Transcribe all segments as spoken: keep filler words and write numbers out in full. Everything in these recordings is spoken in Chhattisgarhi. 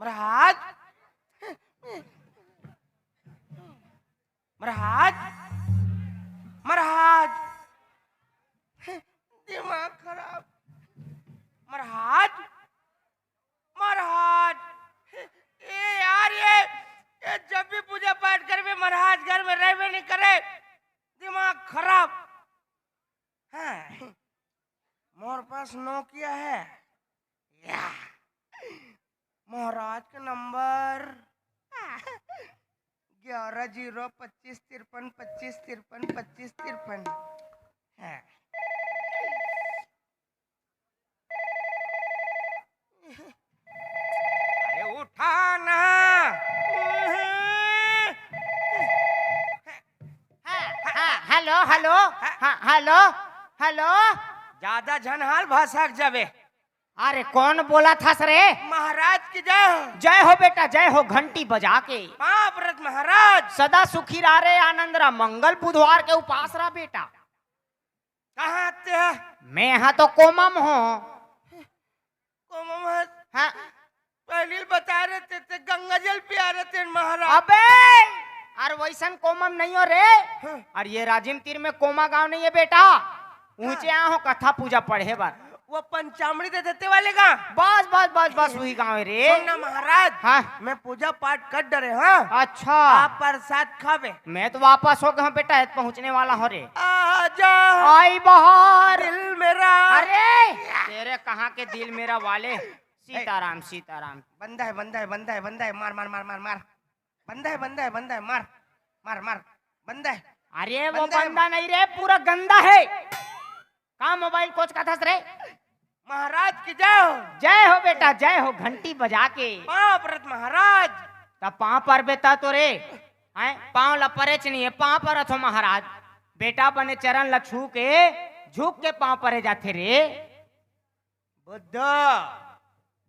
महाराज, महाराज, महाराज, दिमाग खराब। महाराज, महाराज, ए यार, ये, ये जब भी पूजा पाठ करबे, महाराज घर में रहबे नहीं करे, दिमाग खराब। हाँ, मोर पास नोकिया है। या। महाराज के नंबर ग्यारह जीरो पच्चीस तिरपन पच्चीस तिरपन पच्चीस तिरपन। हाँ। अरे उठा ना। हाँ, हाँ, हेलो, हेलो, हाँ, हेलो, हेलो। ज्यादा झनहाल भसक जाबे। अरे कौन बोलत हस रे? महाराज की जय। जय हो बेटा, जय हो, घंटी बजा के। पाँव परत महाराज। सदा सुखी रह रे, आनंद रह, मंगल बुधवार के उपास रह बेटा। कहाँ ते ह? मैं हा तो कोमा म हों। कोमा म हस? हाँ। पहली बता रहे थे, ते गंगा जल पिया रहे थे महाराज। अबे, अरे वैसन कोमा म नहीं हों रे। हाँ। अरे ये राजिम तीर में कोमा गांव नहीं है बेटा। ऊंचे हाँ। आए हों कथा पूजा पढ़े बर। वो पंचामृत देते वाले गांव। बस, बस, बस, बस, वही गांव है रे। सुन ना महाराज, हाँ। मैं पूजा पाठ कर डरे, हाँ। अच्छा। आप प्रसाद खाबे। मैं तो वापस हो गया हूँ बेटा, पहुँचने वाला हूँ रे। आजा आई बहार। दिल मेरा। अरे तेरे कहाँ के दिल मेरा वाले। सीताराम, सीताराम। बंदा है, बंदा है, बंदा है, बंदा है, मार, मार, मार, मार, मार। बंदा है, बंदा है, बंदा है, मार, मार, मार। बंदा है। अरे वो बंदा है। बंदा नहीं रे, पूरा गंदा है। का मोबाइल कोचकत हस रे? महाराज की जय हो। जय हो बेटा, जय हो, घंटी बजा के। पाँव परत महाराज। त पाँव परबे त तो रे, हैं? पाँव ला परेच नहीं है, पाँव परत हों महाराज। बेटा बने चरण ला छू के, झुक के पाँव परे जाथे रे। बुद्धू,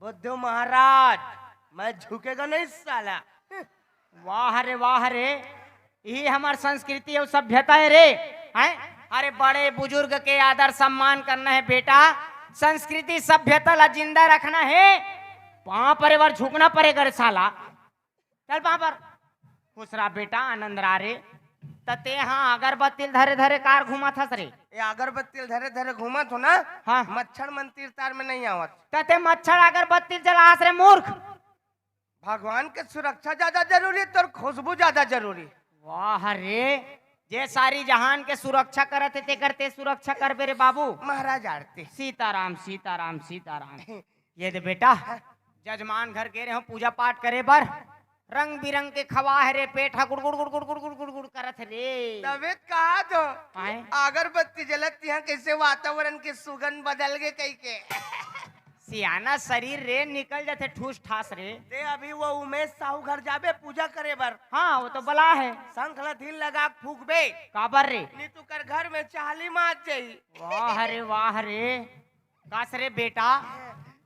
बुद्धू महाराज, मैं झुकेगा नहीं साला। वाह रे, वाह रे, यही हमर संस्कृति अउ सभ्यता है रे, हैं? अरे बड़े बुजुर्ग के आदर सम्मान करना है बेटा, संस्कृति सभ्यता ला जिंदा रखना है। पाँव परे बर झुकना पड़ेगा रे साला। चल पाँव पर। खुश रह बेटा, आनंद रह रे। त ते हा अगरबत्ती ल धरे धरे कार घूमत हस रे? ए अगरबत्ती ल धरे धरे घूमत हों ना, हाँ। मच्छर मन तीर तार में नहीं आवत। त ते मच्छर अगरबत्ती ल जलास रे मूर्ख। भगवान के सुरक्षा ज्यादा जरूरी है, तोर खुशबू ज्यादा जरूरी। वाह रे, जे सारी जहान के सुरक्षा करत हे, तेकर ते सुरक्षा करबे रे बाबू। महाराज आरती। सीताराम, सीताराम, सीताराम। ये दे बेटा, हाँ। जजमान घर गे रहे हों पूजा पाठ करे बर, रंग बिरंग के खवा है रे, पेट हा गुड़ गुड़ गुड़ गुड़ गुड़ गुड़ गुड़ गुड़ करत हे रे। तबे त कहा तो आए? अगरबत्ती जलत तिहा कैसे वातावरण के सुगंध बदल गे कही के। सियाना शरीर रे, निकल जाथे ठूस ठास रे। ते अभी वो उमेश साहू घर जाबे पूजा करे बर। हाँ, वो तो बला है। शंख ला धीर लगा के फूकबे। काबर रे? नी तो कर घर में चाली मात जाही। वाह रे, वाह रे। कस रे बेटा,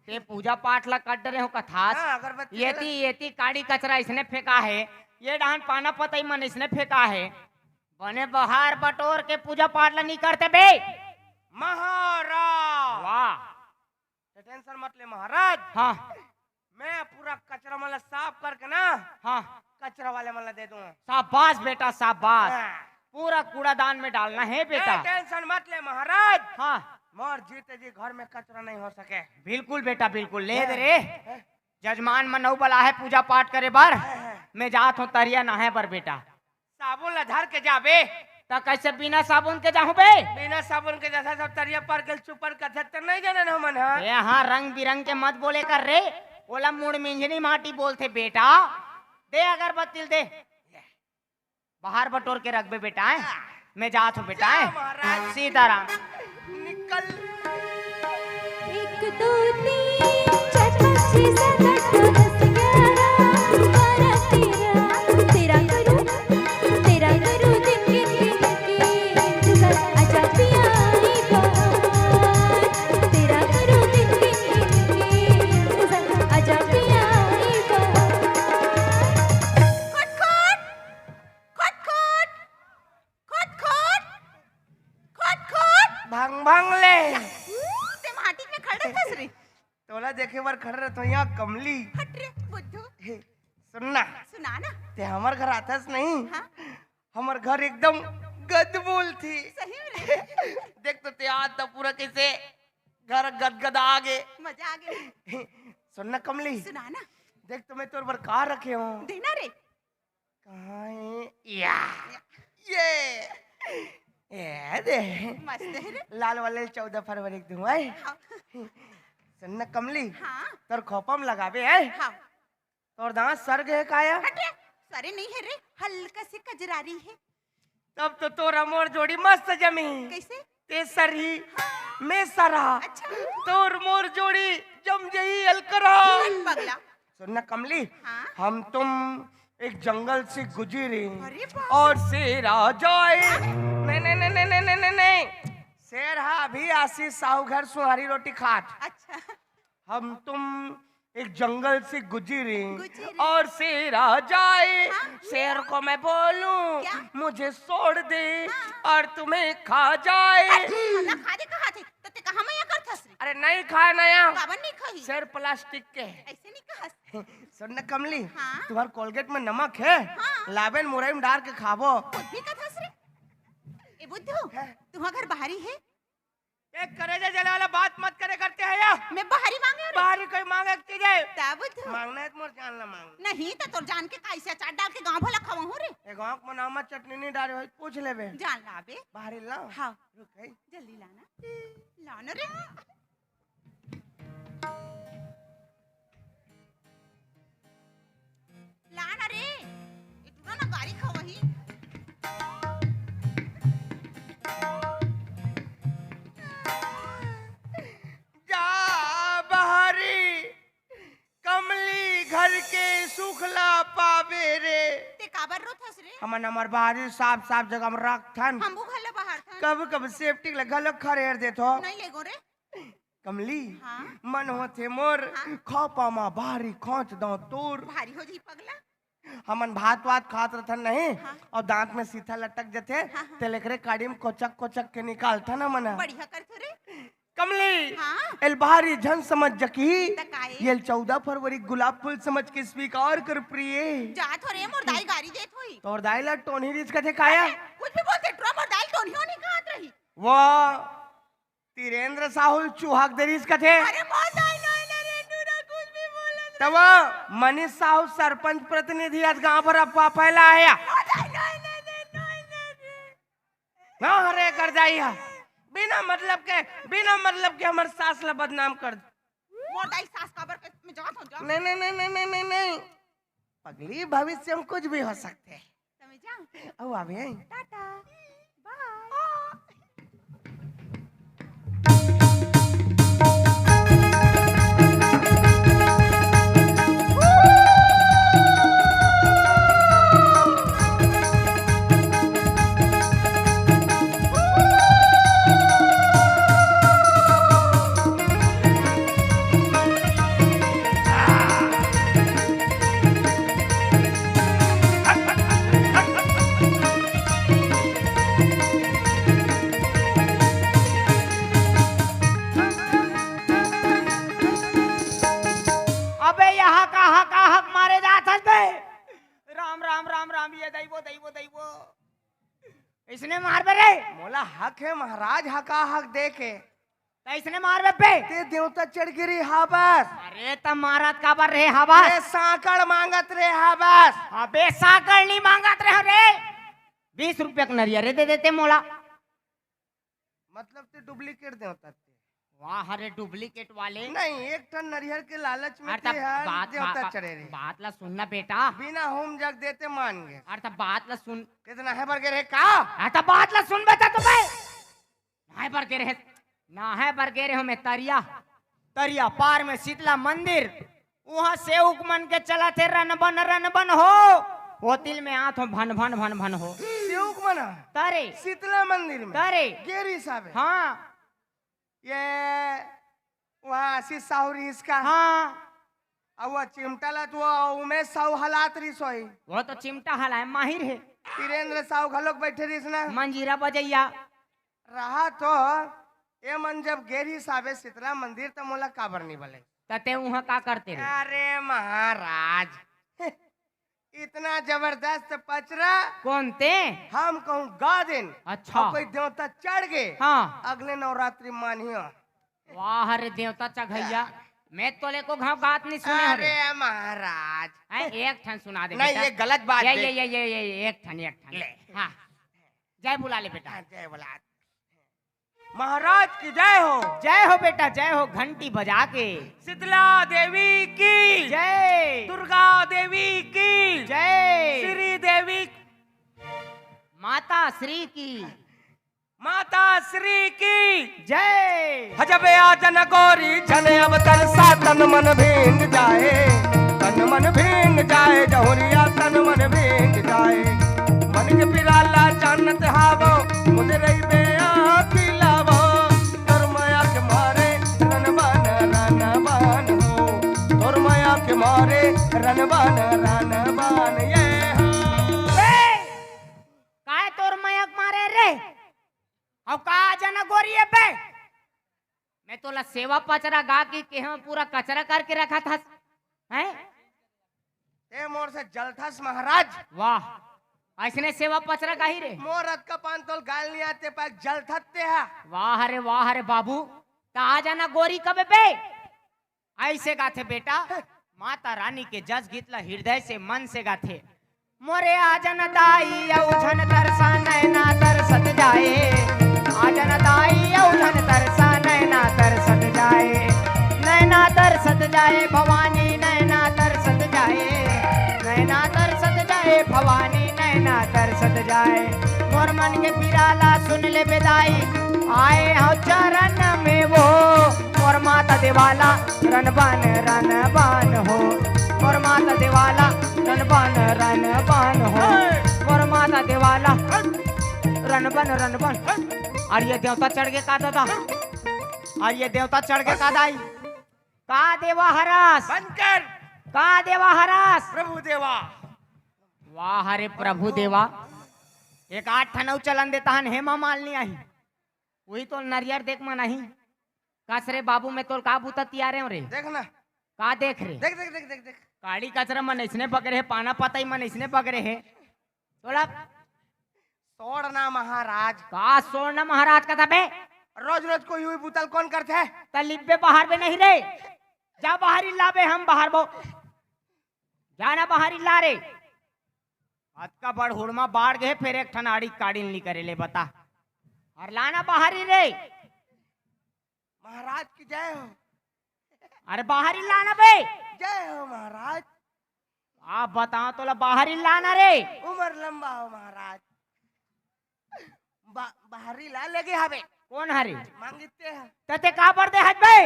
ते पूजा पाठ ला कर डरे हों कथास। हाँ, अगरबत्ती येती, जला- येती काड़ी कचरा इसने फेंका है, ये डहान पाना पतई मन इसने फेंका है। बने बहार बटोर के पूजा पाठ ला नहीं करते बे। महाराज। वाह। तो टेंशन मत ले महाराज। हाँ। मैं पूरा कचरा मन ला साफ करके ना, हाँ। कचरा वाले मन ला दे दूंगा। शाबाश बेटा, शाबाश। हाँ। पूरा कूड़ादान में डालना है बेटा। ए, टेंशन मत ले महाराज। हाँ। मोर जीते जी घर में कचरा नहीं हो सके। बिल्कुल बेटा, बिल्कुल। ले दे रे। हाँ। जजमान मन अउ बला है पूजा पाठ करे बर। हाँ, हाँ। मैं जात हों तरिया नहाए बर बेटा। साबुन ला धर के जाबे। त कैसे बिना साबुन के जाहूं बे? बिना साबुन के जैसा सब तरिया पर गेल चुपर कथे त नहीं जाने न हमन ह। ए हाँ, रंग बिरंग के मत बोले कर रे। ओला मुड़ मिंजनी माटी बोलथे बेटा। दे अगरबत्ती ल दे। बहार बटोर के रखबे बेटा, हैं? मैं जात हों बेटा, हैं? जा महाराज। सीताराम। निकल। एक, दो, तीन, चार, पाँच, छः, सात, आठ, नौ, दस, ग्यारह, बारह, तेरह, तेरह करूँ, तेरह करूँ, दिन गिन गिन के, तू कर आजा पिया एक बार, तेरह करूँ, दिन गिन गिन के, तू कर आजा पिया एक बार। खट खट। खट खट, खट खट, खट खट। भंग भंग ले। ते माटी में खड़े फंस रही। तोला देखे ऊपर खड़े रहत हो यहाँ कमली। हट रे बुद्धू। हे, सुन ना। सुना ना। ते हमर घर आथस नहीं? हाँ। हमर घर एकदम गदबुल थी। सही में रे। देख तो ते आज तो पूरा कैसे घर गदगदा आगे। मजा आ गया। सुन ना कमली। सुना ना। देख तो मैं तोर बर का रखे हूँ। देना रे। कहाँ है? या। ये। ये दे। मस्त है रे। लाल वाले चौदह फरवरी के दूँ, आय? हाँ। सुन ना कमली। हाँ। तोर खोपा म लगाबे, आय? हाँ। तोर दांत सर गे हे का या? हट रे, सरे नहीं है रे, हल्का से कजरारी है। तब तो तोर मोर जोड़ी मस्त जमी। कैसे? ते सरही, हाँ। मैं सरहा। अच्छा। तोर मोर जोड़ी जम जही अलकरहा। हट पगला। सुन ना कमली, हाँ? हम तुम एक जंगल से गुजरे अरे बाप रे। और शेर आ जाए। हाँ? नहीं, नहीं, नहीं। शेर हा अभी आशीष साहू घर सुहारी रोटी खात। अच्छा। हम तुम एक जंगल से गुजरे गुजरे। और शेर आ जाए। हाँ। शेर को मैं बोलूं, क्या? मुझे छोड़ दे हाँ। और तुम्हें खा जाए। अच्छा, ना खा दे कहा थे, तो ते कहा मैं या करथस रे? अरे नहीं खाए ना या। काबर नहीं खाही? शेर प्लास्टिक के है। ऐसे नहीं कहस। सुन ना कमली, हाँ? तुम्हार कोलगेट में नमक है? हाँ। लाबे न मुरई में डाल के खाबो। खुद भी कथस रे। ए बुद्धू, हैं? तुम्हार घर बाहरी है? ए, करेजा जले वाला बात मत करे करते हैं या? मैं बाहरी मांगे हूँ रे। बाहरी कोई मांगे के चीज है? ता बुद्धू। मांगना है तो मोर जान ला मांग। नहीं तो तोर जान के कैसे अचार डाल के गांव भला खवाहूँ रे। ए गांव को नाम चटनी नहीं डाले भाई, पूछ लेबे। जान लाबे। बाहरी ला। हाँ। रुक है। जल्दी लाना। लाना रे। ला ना रे, ये टूरा ना गारी खवही। जा बहरी, कमली घर के सुखला पाबे रे। ते काबर रोथस रे? हमन हमर बाहरी साफ साफ जगह में रखथन। हमू घर ले बाहर थन। कभी कभी सेप्टिक ले घलो खरेर देथो। नहीं लेगो रे। कमली, हाँ? मन होथे मोर, हाँ? खोपा मा भारी खोंच दो तोर। भारी हो जाही पगला। हमन भात वात खात रथन नहीं, हाँ। और दांत में सीथा लटक जथे, हाँ, हाँ। तेल एकरे काड़ी में कोचक कोचक के निकालथन हमन। बढ़िया करथो रे। कमली, हाँ? एल भारी झन समझ जकही, त काहे? एल चौदह फरवरी गुलाब फूल समझ के स्वीकार कर प्रिय। जाथो रे, मोर दाई गारी देत होही। तोर दाई ला टोनही रिस कथे का या? कुछ भी बोलते टुरा, मोर दाई टोनही होनी कहत रही। वो तीरेंद्र साहू चूहा के दे रिस कथे। अरे मोर दाई नोय ना रे, टूरा कुछ भी बोलत तब मनीष साहू सरपंच प्रतिनिधि आज गांव भर अफवाह फैला है। मोर दाई नोय ना रे, नोय ना रे। ना हरे कर जाई है। बिना मतलब के, बिना मतलब के हमर सास ला बदनाम कर दे। मोर दाई सास काबर के मैं जात हूँ, जा। नहीं, नहीं, नहीं। पगली, भविष्य में कुछ भी हो सकते हैं। त मैं जाऊं? अउ आवे हैं। टाटा। बाय। अबे, यहाँ का हक, का हक मारे जात हस बे? राम, राम, राम, राम, ये दैवो, दैवो, दैवो। इसने मार बे रे। मोला हक है महाराज, हका हक दे के। त इसने मार बे बे। ते देवता चढ़ गिरी हाबस। अरे त मारत काबर रे हाबस? ते सांकड़ मांगत रे हाबस। अबे सांकड़ नहीं मांगत रे, रे। बीस रुपया के नरियर रे दे देते मोला। मतलब ते डुप्लीकेट देवता ते। वाह रे डुप्लीकेट वाले। नहीं, एक ठन नरियर के लालच में अरे ते तब हर बात, देवता बा-, चढ़े रहे। बात ला सुनना बेटा। बिना होम जग देते मान गए। अरे तब बात ला सुन। कितना है बर गे रहे का? अरे तब बात ला सुन बेटा तू बे। नाहे बर गे रहे, नाहे बर गे रहे हो मैं तरिया, तरिया पार में शीतला मंदिर, उहाँ सेवक मन के चलत हे रनबन, रनबन हो। ओतिल में आत हो भन, भन, भन, भन हो। सेवक मन ह? तरे। शीतला मंदिर में? तरे। गेरी साहब है? हाँ। ये वहाँ आशीष साहू रिहिस का? हाँ। अउ वो चिमटा ला तो वो उमेश साहू हलात रिहिस होही। वो तो चिमटा हलाए माहिर है। वीरेंद्र साहू घलोक बैठे रिहिस ना? मंजीरा बजैया। रहा तो, ए मन जब गे रिहिस आबे शीतला मंदिर, त मोला काबर नहीं बले? त ते उहाँ का करते रे? अरे महाराज, इतना जबरदस्त पचरा। कोन ते? हम कहूँ गा देन, अच्छा। अउ कोई देवता चढ़ गे, हाँ। अगले नवरात्रि मानियो। वाह रे देवता चघैया, मैं तोले को घाव गात नहीं सुने हरे। अरे महाराज। हैं, एक ठन सुना दे नहीं, बेटा। ये गलत बात ये, दे। ये, ये, ये, ये, एक ठन, एक ठन। ले। हाँ, जय बुला ले बेटा। हाँ, जय बुला। महाराज की जय हो। जय हो बेटा, जय हो। घंटी बजा के। शीतला देवी की जय। दुर्गा देवी की जय। श्री देवी। माता श्री की। माता श्री की जय। हजब आजन गोरी छन अब तरसा तन मन भींग जाए, तन मन भींग जाए जहुरिया तन मन भींग जाए। मन के पिराला जानत हावो, मुझे रही बे आखी लावो। तोर माया के मारे रनबान रनबान हो, तोर माया के मारे रनबान रनबान ये हो। ए! काय तोर माया के मारे रे? अउ का जना गोरी ए बे? मैं तोला सेवा पचरा गा के केहा पूरा कचरा करके रखा था, हैं? ते मोर से जलथस महाराज। वाह, अइसने सेवा पचरा गाही रे। मोर अतका पान तोल गाल नहीं आते पाक जलथत ते हा। वाह रे, वाह रे बाबू, त आ जाना गोरी कबे बे। अइसे गाथे बेटा, माता रानी के जस गीत ला हृदय से मन से गाथे। मोरे आजन दाई अउ झन तरसा नैना तरसत जाए, आजन दाई अउ झन तरसा नैना तरसत जाए, नैना तरसत जाए भवानी नैना तरसत जाए, नैना तरसत जाए भवानी नैना तरसत जाए। मोर मन के पिराला सुन ले बेदाई, आए हव चरण में वो। मोर माता देवाला रनबान रनबान हो, मोर माता देवाला रनबान रनबान हो, मोर माता देवाला रनबन रनबन। अरे ये देवता चढ़ गे का दादा, अरे ये देवता चढ़ गे का दाई, का देवा हरस, बंद कर। का देवा हरस, प्रभु देवा। वाह रे प्रभु देवा, एक आठ ठन अउ चलन देता हन, हेमा मालिनी आही, उही तो नरियर देख मन आही। कस रे बाबू, मैं तोल का बूता तियारे हूँ रे? देख ना। का देख रे? देख, देख, देख, देख, देख। काड़ी कचरा मन अइसने बगरे हे, पाना पतई मन अइसने बगरे हे। तोला छोड़ ना महाराज। का छोड़ ना महाराज कथा बे? रोज रोज कोई उही बूता ल कोन करथे? त लिब्बे बाहर बे नहीं रे। जा बाहरी लाबे, हम बाहर बो। जा ना बाहरी ला रे। अतका बड़ हुड़मा बाढ़ गे, फेर एक ठन आड़ी काड़ी नी करे ले बता। अरे लाना बाहरी रे। महाराज की जय हो। अरे बाहरी लाना बे। जय हो महाराज। आप बताओ तोला बाहरी लाना रे। उमर लंबा हो महाराज। बा-, बाहरी ला लेगे हवे। कोन हरे? मांगिते ह। त ते का बर दे हस बे?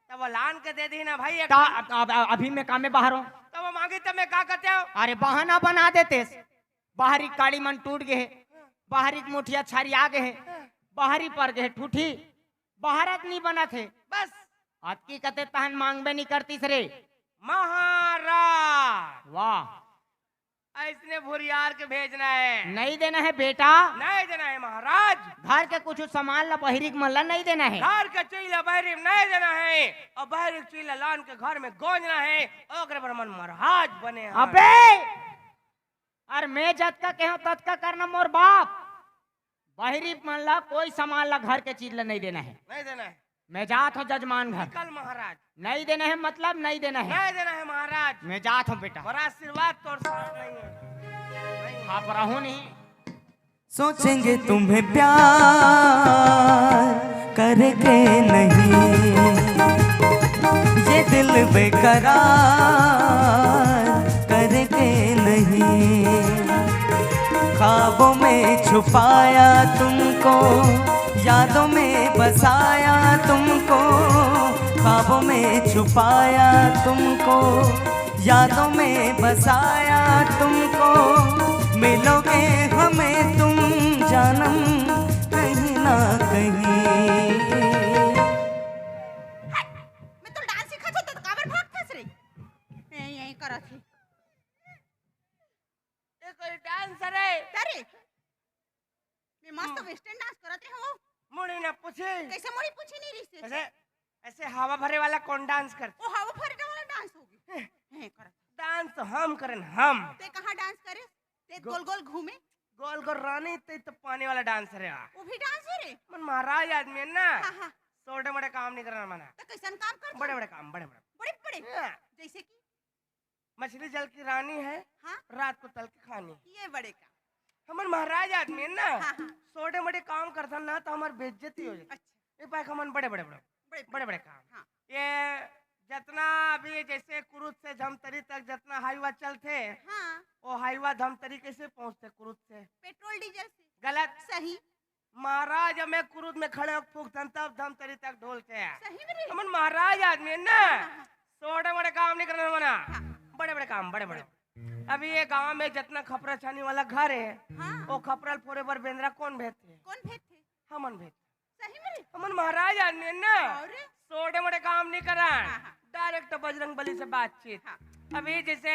तब वो लान के दे दी ना भाई, एक ता-, अब, अब, अभी मैं कामे बाहर हूँ। तब वो मांगी त मैं का करते हो? अरे बहाना बना देतेस। बाहरी काड़ी मन टूट गे हे, बाहरी के मुठिया छरिया गे हे, बाहरी पर गे हे ठूठी, बाहरत नी बनत हे। बस। अतकी कते तहन मांगबे नी करतीस रे। महाराज। वाह। अइसने भुरियार के भेजना हे। नहीं देना हे बेटा। नहीं देना हे महाराज। घर के कुछ सामान ला बहिरी के मन ला नहीं देना हे। घर के चीज ला बहिरी में नहीं देना हे। अउ बहिरी के चीज ला लान के घर में गोंजना हे। ओकरे बर मन महाराज बने हे। अबे, अरे मैं जतका केहेंव ततका करना मोर बाप। बहिरी मन ला कोई सामान ला घर के चीज ला नहीं देना हे। नहीं देना हे। मैं जात हूँ जजमान घर। निकल महाराज। नहीं देना हे मतलब नहीं देना हे। नहीं देना हे महाराज। मैं जात हूँ बेटा। मोर आशीर्वाद तोर साथ नहीं हे। नहीं हे। आप रहो नहीं। सोचेंगे तुम्हें प्यार करके नहीं, ये दिल बेकरार करके नहीं। ख्वाबों में छुपाया तुमको, यादों में बसाया तुमको, ख्वाबों में छुपाया तुमको, यादों में बसाया तुमको, मिलोगे हमें तुम जानम कहीं ना कहीं। हट! मैं तो डांस सिखात हों त काबर भागथस रे? मैं यहीं करत हूँ। ये कोई डांस रे? अरे, मैं मस्त वेस्टर्न डांस करत रहे हो। मुड़ी ना पूछी। कैसे मुड़ी पूछी नहीं रही से? कैसे? ऐसे हवा भरे वाला कौन डांस करथे? ओ, हवा भरे वाला डांस होगे। हैं, करत। डांस हम करेन, हम। ते कहाँ डांस करे? ते गो-, गोल गोल घूमे। गोल गोल रानी, ते तो पानी वाला डांस रे। वो भी डांस है रे? हमन महाराज आदमी है ना। हाँ, हाँ। छोटे मोटे काम नहीं करना मना। तो कैसन काम करत हो? बड़े बड़े काम, बड़े बड़े। बड़े बड़े? हाँ। जैसे कि? मछली जल की रानी है, हाँ? रात को तल के खानी। ये बड़े काम। हमन महाराज आदमी है ना। हाँ, हाँ। छोटे मोटे काम करथन ना तो हमार बेइज्जती हो जाती। अच्छा। ये पाए हमन बड़े बड़े बड़े बड़े बड़े काम। हाँ। ये जितना अभी जैसे कुरुद से धमतरी तक जितना हाईवा चलथे, हाँ। वो हाईवा धमतरी कैसे पहुंचथे? कुरुद से। पेट्रोल डीजल से। गलत। सही। महाराज हमें कुरुद में खड़े होके फूकथन तब धमतरी तक ढोलथे। सही में रे? हमन महाराज आदमी है ना। हाँ, हाँ। छोटे मोटे काम नहीं करना मना। हाँ। बड़े बड़े काम, बड़े बड़े। अभी ये गांव में जितना खपरा छानी वाला घर है, हाँ। वो खपरा ल फोरे बर बेंदरा कौन भेजथे? कौन भेजथे? हमन भेज। सही में रे? हमन महाराज आदमी है ना। अरे? छोटे मोटे काम नहीं करन। हाँ, हाँ। डायरेक्ट बजरंग बली से बातचीत। हाँ। अभी जैसे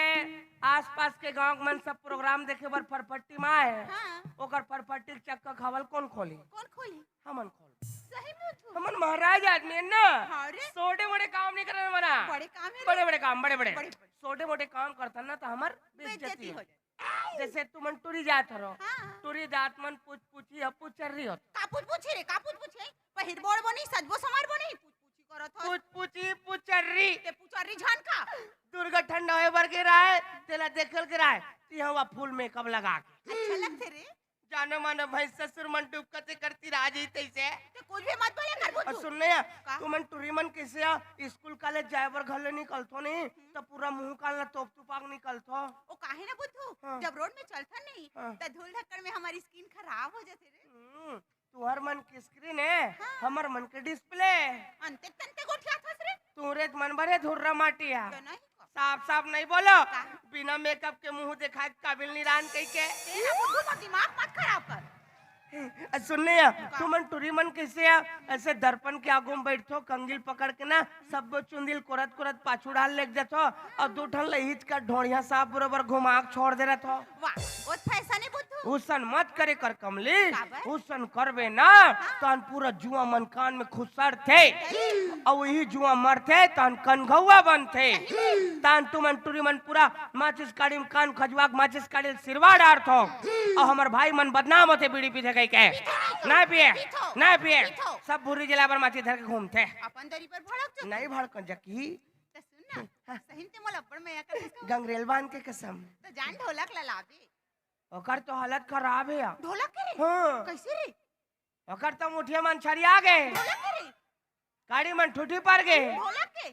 आसपास के गांव मन सब प्रोग्राम देखे बर फरफट्टी में आए हैं, हाँ। ओकर फरफट्टी के चक्का खावल कौन खोली? कौन खोली? हमन खोल। सही में तू? हमन महाराज आदमी है ना। हाँ रे। छोटे मोटे काम नहीं करन मना। बड़े काम है रे। बड़े बड़े काम, बड़े बड़े। बड़े बड़े। छोटे मोटे काम करथन ना तो हमार बेइज्जती बेइज्जती हो हो जाए। जैसे तुमन टूरी जात हरो, हाँ। टूरी जात मन पूछ पूछी ह पुचर्री होत। का पूछ पूछी रे, का पूछ पूछे? पहिरबो ओढ़बो नहीं, सजबो संवारबो नहीं, पूछ पूछी करत हो। पूछ पूछी पुचर्री। ते पुचर्री झन का? दुर्गा ठंडा होए बर गे राय, तेला देखल गे राय, तिहवा फुल मेकअप लगा के। अच्छा लगथे रे। जानो मानो भाई ससुर मन डुबकते करती राजी तैसे। ते कुछ भी मत बोले कर अउ बुद्धू। सुन ने, का? तुमन टूरी मन कैसे आ? स्कूल कॉलेज जाए बर घर ले निकलथो नहीं, हम्म। तो पूरा मुंह कान ला तोप तुपाक निकलथो। ओ काहे ना बुद्धू? हाँ। जब रोड में चलथन नहीं, हाँ। त धूल धक्कड़ में हमारी स्किन खराब हो जाथे रे। हम्म, तुहर मन के स्क्रीन है, हाँ। हमर मन के डिस्प्ले। अंते तंते गोठियाथस रे। तुहरे मन भरे धुर्रा माटी आ। तो नहीं का? साफ साफ नहीं बोलो। का? बिना मेकअप के मुंह देखाए के काबिल नहीं रान कही के। तेरा बुद्धू का दिमाग मत खराब कर। अ, सुन ने, का? तुमन टूरी मन कैसे आ? ऐसे दर्पण के आगू में बैठथो, कंगील पकड़ के ना, सब चुंदिल कोरत कोरत पाछू डाल लेग जाथो, अउ दू ठन लहिच का ढोड़िया साफ बरोबर घुमा के छोड़ दे रहथो। वाह, वो फैशन है बुद्धू। उसन मत करे कर कमली, काबर? उसन करबे ना, हाँ। तहन पूरा जुआ मन कान में खुसरथे। सही। अउ वही जुआ मरथे, तहन कनघौआ बनथे। सही। तहन तुमन टूरी मन पूरा माचिस काड़ी में कान खजवा के माचिस काड़ी ल सिरवा डारथो। अउ हमर भाई मन बदनाम होथे बीड़ी पीथे कहि के। पीथो नहीं तो, नहीं पिए, पीथो। नहीं पिए। पीथो। सब भुर्री जला बर माचिस धर के घूमथे। अपन दरी पर भड़क जो। नहीं भड़कन जकी। त सुन ना, हाँ। सही में ते मोला अब्बड़ मया करथस का? गंगरेलवान के कसम। त जान ढोलक ला लाबे। ओकर तो हालत खराब है यार। ढोलक के रे? हाँ। कैसे रे? ओकर तो मुठिया मन छरिया गे। ढोलक के रे? काड़ी मन ठुठी पर गे। ढोलक के?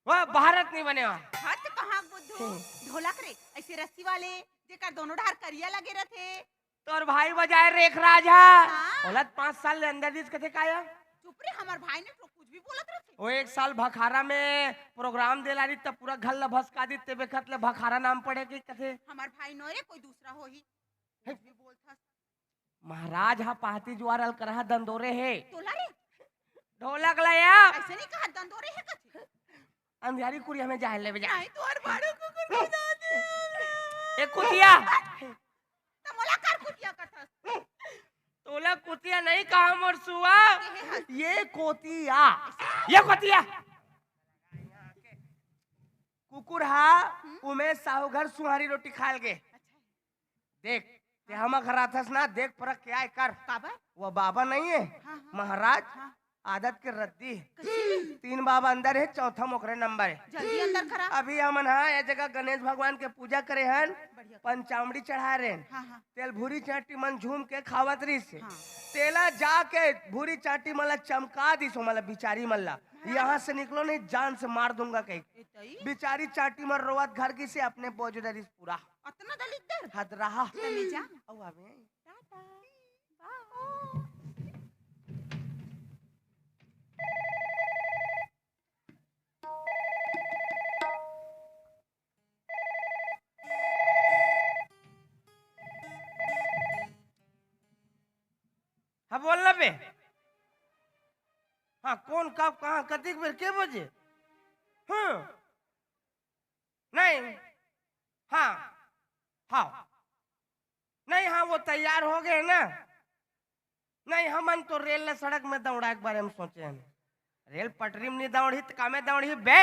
वो भारत नहीं बने हो। हद कहाँ बुद्धू। हम्म। ढोलक रे, ऐसे रस्सी वाले, जेकर दोनों ढार करिया लगे रहथे। तोर भाई बजाए रेख राज हा। हाँ। ओला त पाँच साल ले अंदर दिस कथे का या? चुप रे, हमार भाई ने तो कुछ भी बोलत रहथे। वो एक साल भखारा में प्रोग्राम देला रही, तब पूरा घर ला भसका दी, ते बेखत ले भखारा नाम पड़े के कथे। हमार भाई नोरे, कोई दूसरा होही। हे। कुछ भी बोलथस। महाराज हा पहाती जुआर अलकरहा दंदोरे हे। तोला रे? ढोलक ला या। ऐसे नहीं कहा, दंदोरे हे कथे। अंधियारी कुरिया में जाए लेबे जा। नहीं, तोर बड़ो कुकुर को ना दे। ए कुतिया। त मोला कर कुतिया कथस। तोला कुतिया नहीं कहा मोर सुआ। ये हे हस। ये कोतिया। ये कोतिया। कुकुर हा, हम्म? उमेश साहू घर सुहारी रोटी खाल गे। अच्छा। देख, ते हम घर आथस ना, देख परख के आए कर। काबर? वो बाबा नहीं है, हाँ, हाँ। महाराज, हाँ। आदत के रद्दी। कइसे? तीन बाबा अंदर है, चौथा मोकरे नंबर है। जल्दी अंदर करा। अभी हमन हा ये जगह गणेश भगवान के पूजा करे हन, बढ़िया। पंचामड़ी चढ़ाए रहेन। हाँ, हाँ। तेल भूरी चाटी मन झूम के खावत रहिस हे। हाँ। तेला जाके भूरी चाटी मन ला चमका दिस, ओमन ला बिचारी मन ला। हाँ। यहाँ से निकलो नहीं, जान से मार दूंगा कही। ए तई? बिचारी चाटी मन रोवत घर गिस हे, अपने बोझ डरिस पूरा। अतना दलिद्दर? हद रहा। त मैं जांव। अउ आवे। टाटा। बाय। हाँ, बोल ना बे। हाँ, कौन, कब, कहाँ, कतिक बेर, के बजे? हाँ। नहीं। हाँ। हाँ। नहीं, हाँ, वो तैयार हो गए ना। नहीं, हमन तो रेल ल सड़क में दौड़ाए के बारे में सोचे हन। रेल पटरी में नहीं दौड़ही त कामे दौड़ही बे?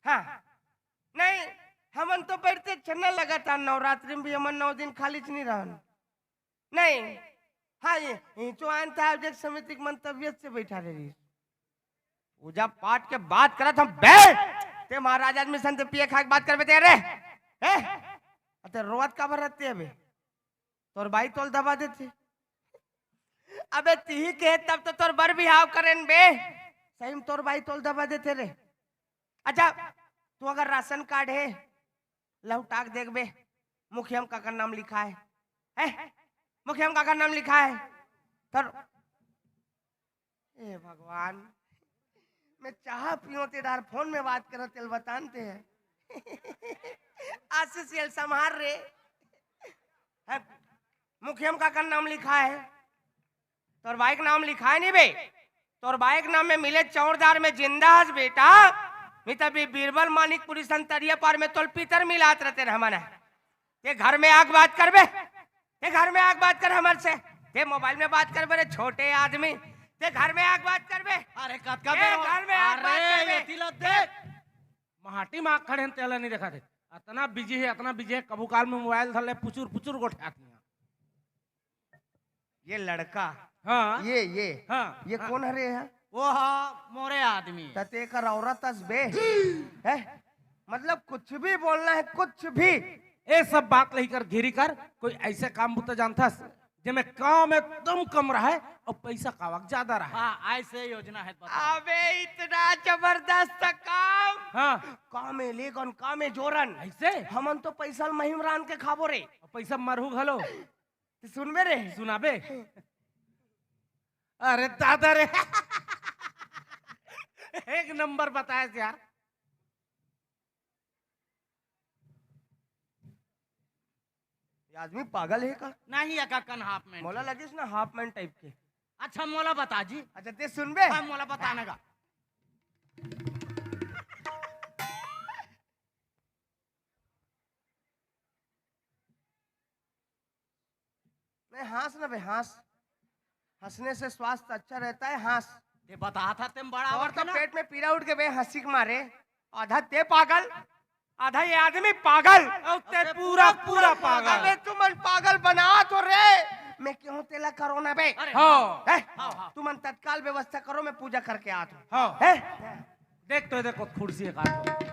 हाँ। नहीं, हमन तो बैठते छन्ना लगातार, नवरात्रि में भी हमन नौ दिन खाली च नहीं रहन। नहीं। हाँ, ये, ये चो आन था, अभिषेक समिति के मन तबियत से बैठा रही। पूजा पाठ के बात करत हम बे, ते महाराज आदमी सन ते पिए खाए के बात करबे ते रे? हैं? अते रोवत काबर रहते अबे? तोर बाई तोल दबा देथे। अबे तिही के तब तो तोर बर बिहाव करेन बे। सही में तोर बाई तोल दबा देथे रे। अच्छा, तू अगर राशन कार्ड हे, लहुटा के देखबे, मुखिया म काकर नाम लिखा हे? हैं? मुखिया म काकर नाम लिखा हे? तोर, ए भगवान, मैं चाह पीऊं ते डार फोन में बात करत तेल बतान ते है। आशीष, ये संभार रे। हैं? मुखिया म काकर नाम लिखा हे? तोर बाई के नाम लिखा हे नहीं बे? तोर बाई के नाम में मिले चौरदार में जिंदा हस बेटा। नहीं तभी बीरबल मानिक पुलिस अंतरिया पार में तोल पीतर मिलात रहते न हमन ह। ते घर में आग बात करबे, ते घर में आग बात कर हमर से, ते मोबाइल में बात करबे रे छोटे आदमी, ते घर में आग बात करबे। अरे कतका ते बेर हो-, घर में आग बात अरे करबे। एती ल देख, माटी म आग खड़े हन तेला नहीं देखा थे। अतना बिजी हे, अतना बिजी हे, कभू काल में मोबाइल धर ले पुचुर पुचुर गोठियात नहीं। ये लड़का, हाँ। ये, ये, हाँ, ये हाँ। कौन हरे है? वो हा मोरे आदमी। त ते एकर औरत अस बे? है? मतलब कुछ भी बोलना है, कुछ भी। ए सब बात लही कर, घेरी कर, कोई ऐसे काम बुता जानथस, जेमे काम एकदम कम रहे और पैसा कावक ज्यादा रहे। हाँ, ऐसे योजना है, बता। अबे इतना जबरदस्त काम। हाँ। काम है लेगन, काम है जोरन। ऐसे? हमन तो पैसा ल महिम रांध के खाबो रे। और पैसा मरहू घलो। ते सुनबे रे? सुनाबे। अरे दादा रे। एक नंबर बतायस यार। ये आदमी पागल है का? नहीं, एका कन हाफ पैंट मोला है। लगिस ना हाफ पैंट टाइप के। अच्छा, मोला बता जी। अच्छा, ते सुनबे? हाँ, मोला बताना गा। नहीं, हँस ना बे, हँस। हँसने से स्वास्थ्य अच्छा रहता है, हँस। ते बतात हा, तेम बड़ा और आवत तो है ना। पेट में पीड़ा उठ के बे, हँसी के मारे। आधा ते पागल, आधा ये आदमी पागल। और ते पूरा, पूरा पागल। अबे तुमन पागल बनात हो रे। मैं कहूँ तेला करो ना बे। अरे हाँ। हैं? हाँ, हाँ। तुमन तत्काल व्यवस्था करो, मैं पूजा करके आत हूँ। हाँ। हैं? देख तो, देखो, कुर्सी एक हाथ।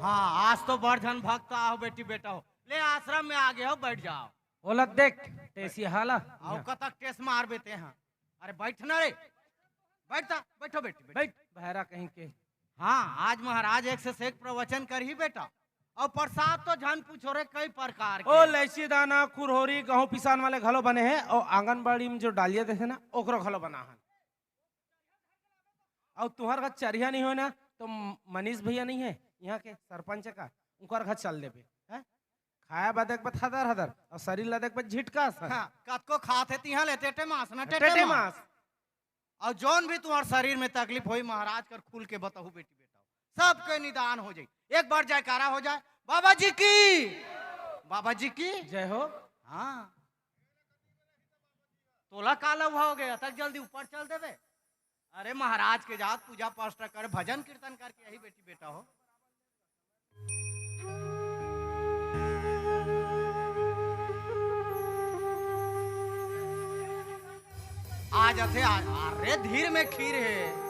हाँ, आज तो बड़ झन भक्त आहो बेटी बेटा हो। ले आश्रम में आ गए हो, बैठ जाओ। ओला देख, टेसी हाला। आओ कतक टेस मार बेते हैं। अरे बैठ ना रे, बैठ ता, बैठो बेटी, बैठ। बैठ, भैरा कहीं के। हाँ, आज महाराज एक से एक प्रवचन करही बेटा। और प्रसाद तो झन पूछो रे, कई प्रकार के। ओ लैसी दाना, खुरहोरी, गहूं पिसान वाले घलो बने हैं और आंगनबाड़ी में जो डालिया देथे ना, ओकरो घलो बना हन। और तुहर घर चरिया नहीं होय ना, तो म-, मनीष भैया नहीं है यहाँ के सरपंच का, उनकर घर चल देबे, हैं? खाए बदे के बाद हदर हदर, और शरीर ला देख बाद झिटकास है। हाँ, कतको खात है तिहाँ ले टेटे मांस ना, टेटे टेटे मांस। मांस। और जौन भी तुम्हारे शरीर में तकलीफ होई, महाराज कर खुल के बताहू बेटी बेटा, सबके निदान हो जाई। एक बार जयकारा हो जाए, बाबा जी की, बाबा जी की। जय हो। हाँ, तोला का लव हो गया, तक जल्दी ऊपर चल देवे। अरे महाराज के जात पूजा पाठ कर, भजन कीर्तन करके यही बेटी बेटा हो। आ जाथे, आ, अरे धीर में खीर है।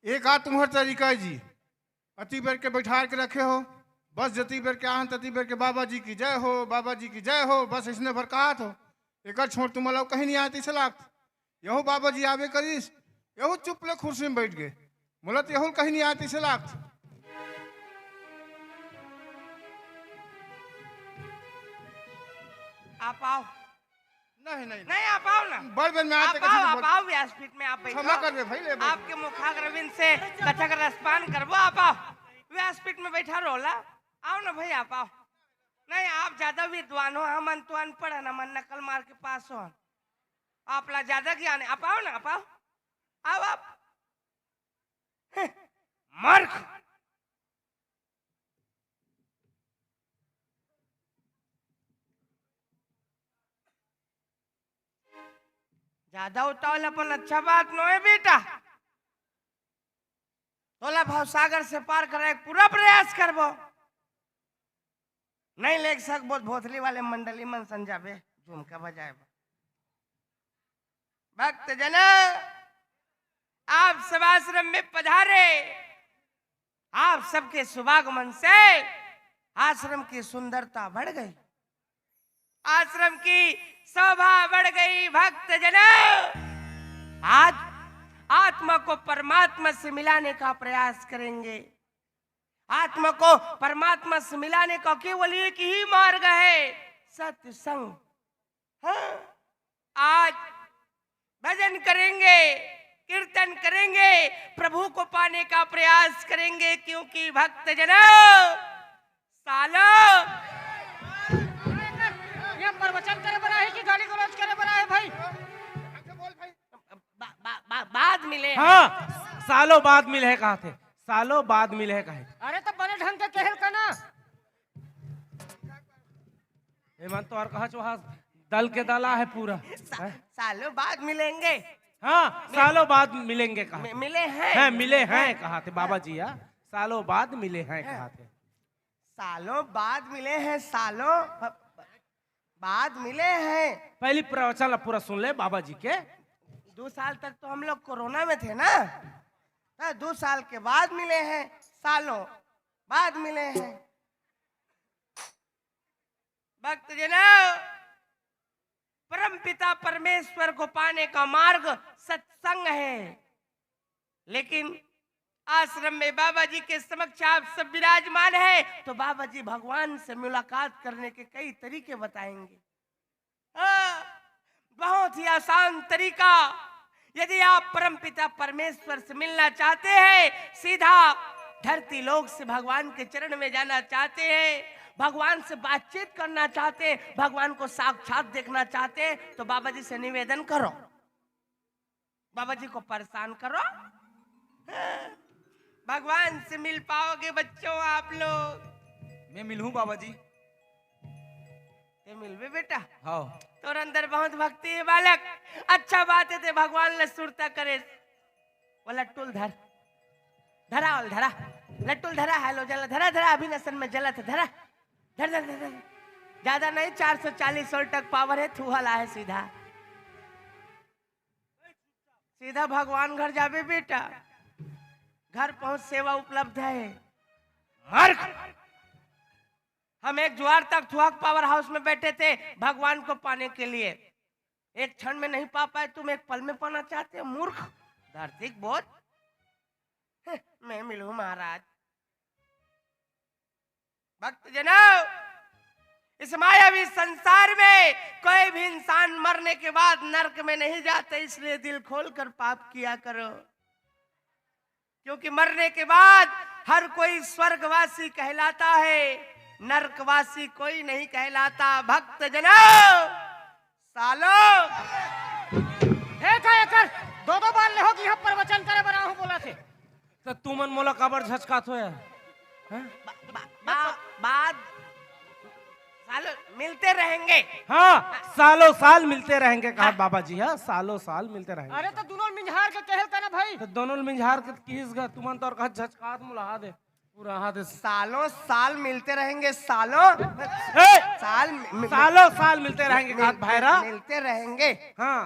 ए का तुम्हर तरीका हे जी? अति बेर के बैठार के रखे हो, बस जति बेर के आहन तति बेर के बाबा जी की जय हो, बाबा जी की जय हो, बस इसने भर कहत हो। एकर छोड़ तुमन ला कहीं नहीं आय तइसे लागत। यहू बाबा जी आबे करिस, यहू चुप ले खुर्सी में बैठ गे। मोला तो यहू कहीं नहीं आय तइसे लागत। आप आओ। नहीं, नहीं, नहीं। नहीं, आप आओ ना। बड़ बेर में आते आप आओ, आप आओ, व्यासपीठ में आप बैठो। क्षमा करबे भाई, ले बैठ। आपके मुखाग्रविंद से कथक रसपान करबो, आप आओ। व्यासपीठ में बैठा रहो ला। आओ ना भाई, आप आओ। नहीं, आप ज्यादा विद्वान हो, हमन तो अनपढ़ हन, हमन नकल मार के पास हो। आप ला ज्यादा ज्ञान हे, आप आओ ना, आप आओ। आओ आप। हं, मूर्ख। ज्यादा उतावलापन अच्छा बात नोहे बेटा। तोला भवसागर से पार कराए के पूरा प्रयास करबो। नहीं लेग सकबो त भोथली वाले मंडली मन सन जाबे, झुमका बजाए बर। भक्तजन, आप सब आश्रम में पधारे। आप सबके शुभागमन से आश्रम की सुंदरता बढ़ गई, आश्रम की शोभा बढ़ गई। भक्तजन, आज आत्मा को परमात्मा से मिलाने का प्रयास करेंगे। आत्मा को परमात्मा से मिलाने का केवल एक ही मार्ग है, सत्संग। हाँ, आज भजन करेंगे, कीर्तन करेंगे, प्रभु को पाने का प्रयास करेंगे, क्योंकि भक्तजनों, सालों, ये प्रवचन करे बर आहे कि गाली गलौज करे बर आहे भाई? बा-, बा-, बा-, बाद मिले हैं। हाँ, सालों बाद मिले हैं कहा थे, सालों बाद मिले हैं कहे। अरे तो बने ढंग के कहल का ना। ए मन तो और कहा चोहा दल के दला है पूरा। सा-, हैं? सालों बाद मिलेंगे। हाँ, सालों बाद मिलेंगे कहा मि-, थे। मिले हैं। हैं, मिले हैं कहा थे बाबा जी, हाँ। सालों बाद मिले हैं कहा थे। सालों बाद मिले हैं, सालों ब-, बाद मिले हैं। पहली प्रवचन ला पूरा सुन ले बाबा जी के। दो साल तक तो हम लोग कोरोना में थे ना, तो दो साल के बाद मिले हैं, सालों बाद मिले हैं। भक्तजनों, परमपिता परमेश्वर को पाने का मार्ग सत्संग है, लेकिन आश्रम में बाबा जी के समक्ष आप सब विराजमान हैं, तो बाबा जी भगवान से मुलाकात करने के कई तरीके बताएंगे। हाँ, बहुत ही आसान तरीका। यदि आप परमपिता परमेश्वर से मिलना चाहते हैं, सीधा धरती लोक से भगवान के चरण में जाना चाहते हैं, भगवान से बातचीत करना चाहते हैं, भगवान को साक्षात देखना चाहते हैं, तो बाबा जी से निवेदन करो, बाबा जी को परेशान करो। हाँ, भगवान से मिल पाओगे बच्चों आप लोग। मैं मिलूं बाबा जी। ते मिलबे बेटा? हाँ। तोर अंदर बहुत भक्ति है बालक। अच्छा बात है, ते भगवान ले सुरता करे। वो लट्टू ल धर, धरा, ओल धरा, लट्टू ल धरा, हेलो जला, धरा, धरा, अभी नसन में जलत है, धरा, धर, धर, धर, धर। ज्यादा नहीं, चार सौ चालीस volt तक power है, थूहल आहे सीधा, सीधा भगवान घर जाबे बेटा। घर पहुंच सेवा उपलब्ध है। मूर्ख, हम एक ज्वार तक थुहक power house में बैठे थे भगवान को पाने के लिए। एक क्षण में नहीं पा पाए, तुम एक पल में पाना चाहते हो? मूर्ख, धरती के बोध। मैं मिलूं महाराज। भक्तजनों, इस मायावी संसार में कोई भी इंसान मरने के बाद नरक में नहीं जाता, इसलिए दिल खोलकर पाप किया करो, क्योंकि मरने के बाद हर कोई स्वर्गवासी कहलाता है, नरकवासी कोई नहीं कहलाता। भक्तजनों, सालो। हे का एकर दो दो बार ले हो कि यहाँ प्रवचन करे बर आहूं बोला थे। तो तुमन मोला काबर झचकात हो यार? हैं? बा-, बा-, बा-, बाद सालों मिलते रहेंगे। हाँ, सालों साल मिलते रहेंगे कहा हाँ। बाबा जी, हाँ, सालों साल मिलते रहेंगे। अरे तो दोनों मिंझार के कहल का ना भाई। तो दोनों मिंझार के किस गा, तुमन तो और कहा झचकात मुलाहा दे। पूरा हाथ इस सालों साल मिलते रहेंगे, सालों ए! साल मि-, मि-, सालों साल मिलते रहेंगे, मिल-, कहा भाईरा। मिलते रहेंगे। हाँ।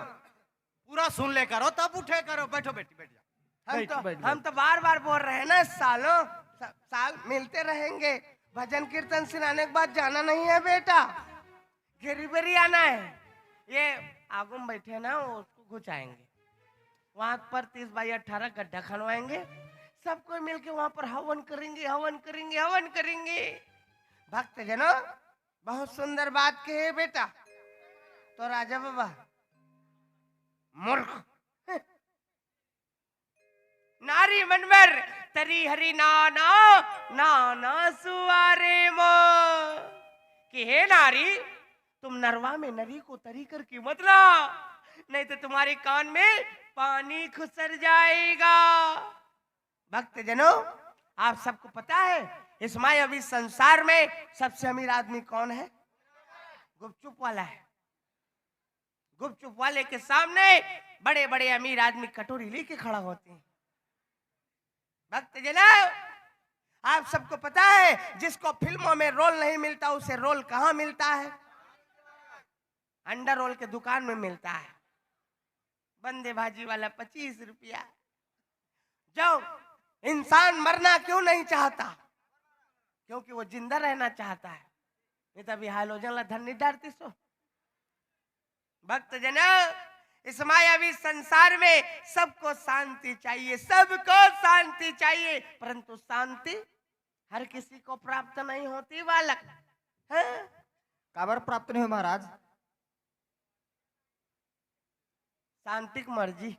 पूरा सुन ले करो, तब उठे करो। बैठो बेटी, बैठ जाओ। हम तो हम तो बार बार बोल रहे हैं ना सालों, साल मिलते रहेंगे। भजन कीर्तन सुनाने के बाद जाना नहीं है बेटा, घेरी बेरी आना है। ये आगू में बैठे ना, उसको घुचाएंगे। वहां पर तीस बाई अठारह गड्ढा खनवाएंगे। सब कोई मिलके वहां पर हवन करेंगे, हवन करेंगे, हवन करेंगे। भक्त जनों, बहुत सुंदर बात कहे बेटा। तो राजा बाबा, मूर्ख, नारी मनवर तरी हरि नाना, नाना सुवारे मो। कि हे नारी, तुम नरवा में नरी को तरी करके मत ला, नहीं तो तुम्हारे कान में पानी खुसर जाएगा। भक्त जनों, आप सबको पता है, इस मायावी संसार में सबसे अमीर आदमी कौन है? गुपचुप वाला है। गुपचुप वाले के सामने बड़े बड़े अमीर आदमी कटोरी लेके खड़ा होते हैं। भक्त जनों, आप सबको पता है, जिसको फिल्मों में रोल नहीं मिलता, उसे रोल कहाँ मिलता है? अंडा रोल के दुकान में मिलता है। बंदे भाजी वाला पच्चीस रुपया। जो इंसान मरना क्यों नहीं चाहता? क्योंकि वो जिंदा रहना चाहता है, नहीं तो अभी हाइलोजन ला धन नहीं डारती सो। भक्त जनों, इस मायावी संसार में सबको शांति चाहिए, सबको शांति चाहिए, परंतु शांति हर किसी को प्राप्त नहीं होती बालक। हैं? काबर प्राप्त नहीं हो महाराज? शांति की मर्जी।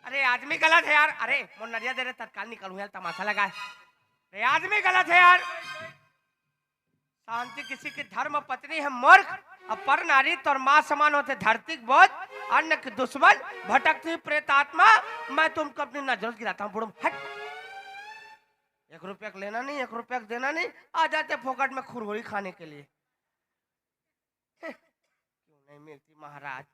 अरे आदमी गलत है यार। अरे मोर नरिया दे रे, तत्काल निकलूं यार, तमाशा लगा है। अरे आदमी गलत है यार। शांति किसी की धर्म पत्नी है मूर्ख, और पर नारी तोर माँ समान होते। धरती के बोझ, अन्न की दुश्मन, भटकती प्रेत आत्मा, मैं तुमको अपनी नजरों से गिराता हूँ बुढ़म। हट। एक रुपया का लेना नहीं, एक रुपया का देना नहीं, आ जाते फोकट में खुरहुरी खाने के लिए। क्यों नहीं मिलती महाराज?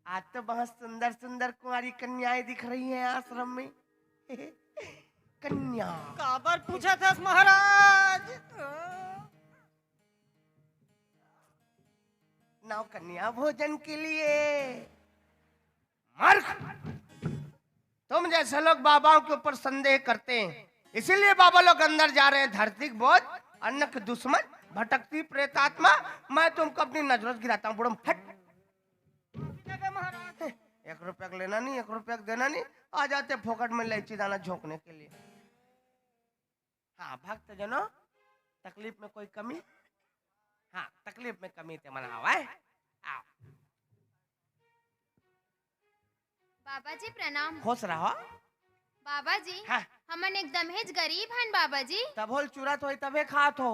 आज तो बहुत सुंदर सुंदर कुंवारी कन्याएं दिख रही हैं आश्रम में। कन्या। काबर पूछा था महाराज? नौ कन्या भोजन के लिए। मूर्ख, तुम जैसे लोग बाबाओं के ऊपर संदेह करते हैं, इसीलिए बाबा लोग अंदर जा रहे हैं। धरती के बोझ, अन्न के दुश्मन, भटकती प्रेतात्मा, मैं तुमको अपनी नजरों से गिराता हूँ बुढ़म। हट। एक रुपया का लेना नहीं, एक रुपया का देना नहीं, आ जाते फोकट में इलायची दाना झोंकने के लिए। हाँ भक्त जनों, तकलीफ में कोई कमी? हाँ, तकलीफ में कमी ते मन हवय। आओ। बाबा जी प्रणाम। खुश रहो। बाबा जी, हाँ। हमन एकदम हेच गरीब हन बाबा जी। तभो ल चुरत होई तभे खात हो।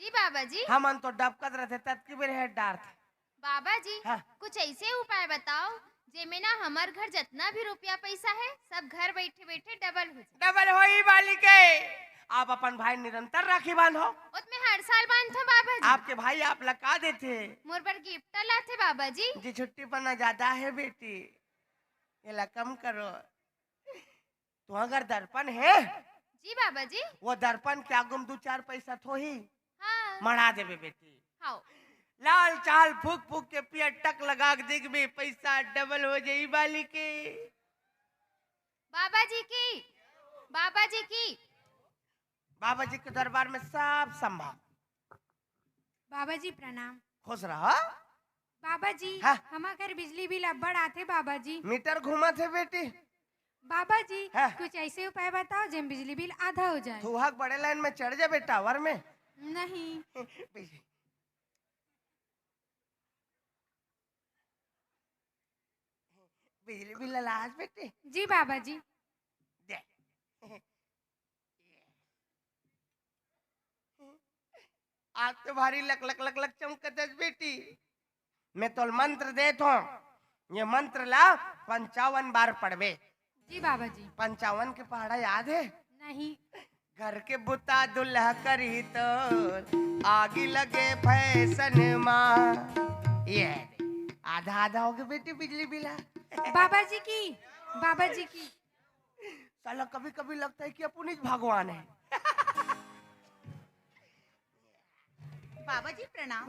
जी बाबा जी। हमन तो डबकत रथे ततकी बेर हेड डारथे। बाबा जी, हाँ। कुछ ऐसे उपाय बताओ जेमे ना हमर घर जतना भी रुपया पैसा है सब घर बैठे बैठे डबल हो जाए। डबल होई बालिके। आप अपन भाई निरंतर राखी बांधो। ओत मैं हर साल बांधथो बाबा जी। आपके भाई आप ला का देथे? मोर बर गिफ्ट लाथे बाबा जी। जी छुट्टी पना ज्यादा है बेटी, एला कम करो। तो अगर दर्पण है जी बाबा जी। वो दर्पण के आगू में दू चार पैसा थोही। हाँ। मढ़ा देबे बेटी। हाँ। लाल चाल फूक फूक के पिया टक लगा के देखबे, पैसा डबल हो जाई बालिके। बाबा जी की, बाबा जी की। बाबा जी के दरबार में सब संभव। बाबा जी प्रणाम। खुश रहो। बाबा जी, हाँ। हमर घर बिजली बिल अब्बड़ आथे बाबा जी। मीटर घूमत हे बेटी। बाबा जी, हाँ। कुछ ऐसे उपाय बताओ जेम बिजली बिल आधा हो जाए। थुहक बड़े लाइन में चढ़ जाबे टावर में। नहीं। बिजली, बिजली बिल लाज बेटी। जी बाबा जी। दे। आज तो भारी लक लक लक लक चमकत हस बेटी। मैं तोल मंत्र देत हों, ये मंत्र ला पंचावन बार पढ़बे। जी बाबा जी। पंचावन के पहाड़ा याद है? नहीं। घर के बुता दुल्हा करी तो आगी लगे फैशन मा। ये आधा आधा हो गए बेटी बिजली बिला। बाबा जी की, बाबा जी की। साला कभी कभी लगता है कि अपन ही भगवान है। बाबा जी प्रणाम।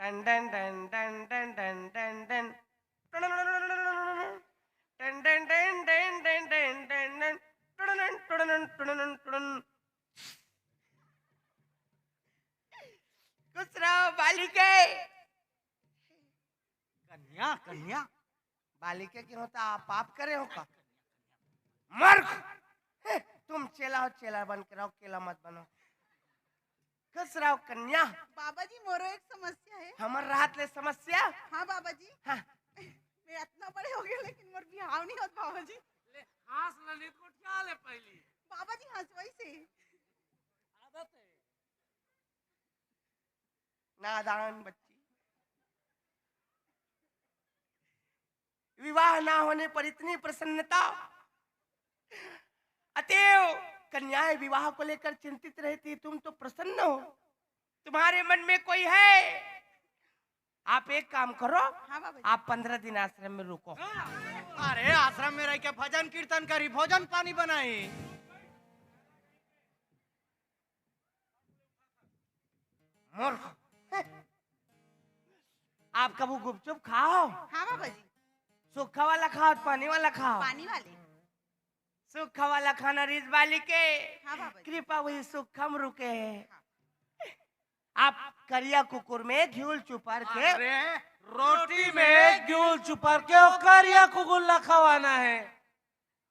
टन टन टन टन टन टन टन टन। टन टन टन टन टन टन टन टन। टन टन टन टन टन टन टन। खुश रहो बालिके। कन्या, कन्या। बालिके के होता आप पाप करे हो का? मूर्ख। हे, तुम चेला हो, चेला बन के रहो, केला मत बनो। खुश रहो कन्या। बाबा जी, मोरो एक समस्या है। हमर रात ले समस्या? हाँ बाबा जी। हाँ। मैं इतना बड़े हो गए लेकिन मोर बिहाव नहीं होत बाबा जी। ले, हंस ले, नहीं तो क्या ले पहली? बाबा जी, हंसवाई से। आदत है। नादान बच्ची। विवाह ना होने पर इतनी प्रसन्नता। अतएव कन्याएं विवाह को लेकर चिंतित रहती, तुम तो प्रसन्न हो। तुम्हारे मन में कोई है? आप एक काम करो, हाँ बाबा जी। आप पंद्रह दिन आश्रम में रुको। अरे, आश्रम में रह के भजन कीर्तन करी, भोजन पानी बनाई। मूर्ख। आप कभू गुपचुप खाओ? हाँ बाबा जी। सूखा वाला खाओ, पानी वाला खाओ? पानी वाले। सूखा वाला खाना रिस बालिके। हाँ बाबा जी। कृपा वही सूखा में रुके। हाँ। आप करिया कुकुर में घिउल चुपर के। अरे, रोटी में घिउल चुपर के वो करिया कुकुर ला खवाना है।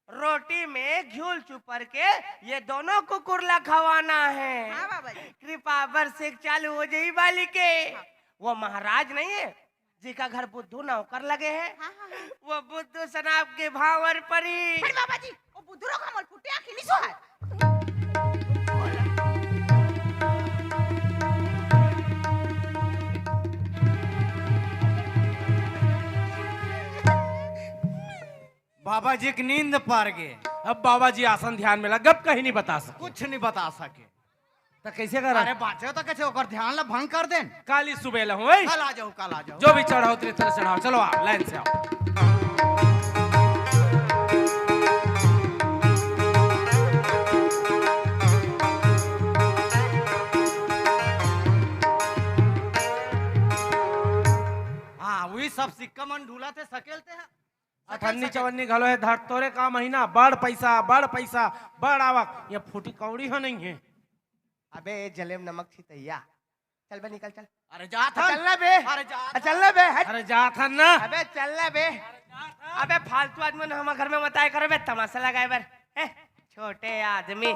रोटी में घिउल चुपर के ये दोनों कुकुर ला खवाना है। हाँ बाबा जी। कृपा बरसे के चालू हो जाई बालिके। हाँ। वो महाराज नहीं है जिका घर बुद्धू नौकर लगे है? हाँ, हाँ, हाँ। वो बुद्धू सन आपके भांवर परी। अरे बाबा जी, वो बुद्धू रोग हमर फुटे आँखी नहीं सो है। बाबा जी के नींद पार गे। अब बाबा जी आसन ध्यान में लग, गप कहीं नहीं बता सके। कुछ नहीं बता सके। तो कैसे करा? अरे बाचे तो कैसे ओकर ध्यान ला भंग कर देन। काली सुबह ला हूँ, ए? कल आ जाओ, कल आ जाओ। जो भी चढ़ाओ, उतरी तरह चढ़ाओ। चलो आओ, लाइन से आओ। हाँ, वही सब सिक्का मन ढूला थे, सकेल थे। अठन्नी चवन्नी घलो है, धर तोरे का महीना, बड़ पैसा, बड़ पैसा, बड़ आवक। ये फूटी कौड़ी हो नहीं है। अबे, जलेम नमक छितैया। चल बे, निकल, चल। अरे जात हन। चल ना बे। अरे जात हन। चल ना बे, हट। अरे जात हन ना। अबे, चल ना बे। अरे जात हन। अबे, फालतू आदमी ने हमारे घर में मत आए करो बे, तमाशा लगाए बर। ए, छोटे आदमी।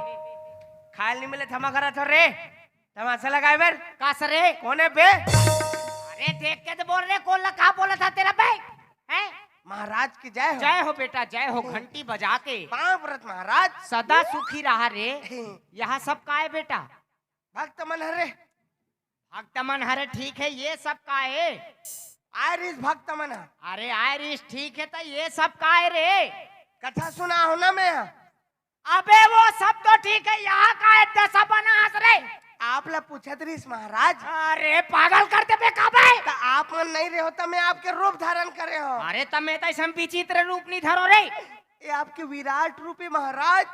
खाए नहीं मिले, थमा करा थो रे। तमाशा लगाए बर। का सरे? कौन है बे? अरे देख के तो बोल रे, कौन ला का बोला था तेरा बे? हैं? महाराज की जय हो। जय हो बेटा, जय हो। घंटी बजा के। पाँव व्रत महाराज। सदा सुखी रहा रे। हम्म। यहाँ सब का है बेटा? भक्त मन हरे। भक्त मन हरे ठीक है, ये सब का है? आयरिस भक्त मन ह। अरे आयरिस ठीक है, तो ये सब का है रे? कथा सुना हो ना मैं। अबे वो सब तो ठीक है, यहाँ का है दशा बना हंस रे? आप ला पूछत रहीस महाराज। अरे पागल कर देबे का बे? त आप मन नहीं रहे हो त मैं आपके रूप धारण करे हो। अरे त मैं तो ऐसा विचित्र रूप नहीं धरो रे। ये आपके विराट रूप है महाराज।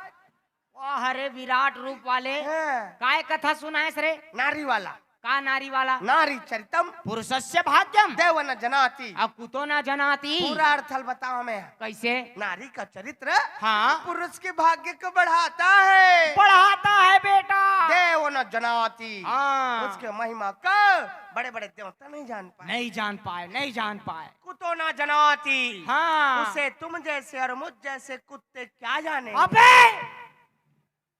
वाह रे विराट रूप वाले। हाँ। काय कथा सुनाएस रे? नारी वाला। का नारी वाला? नारी चरितम। पुरुषस्य भाग्यम। देव न जनाति। अब कुतो न जनाति। पूरा अर्थ ल बताओ मैं। कैसे? नारी का चरित्र हाँ। पुरुष के भाग्य को बढ़ाता है। बढ़ाता है बेटा। देव न जनाति। हाँ। उसके महिमा को बड़े-बड़े देवता नहीं जान पाए। नहीं जान पाए, नहीं जान पाए। कुतो न जनाति। हाँ। उसे तुम जैसे और मुझ जैसे कुत्ते क्या जाने। अबे!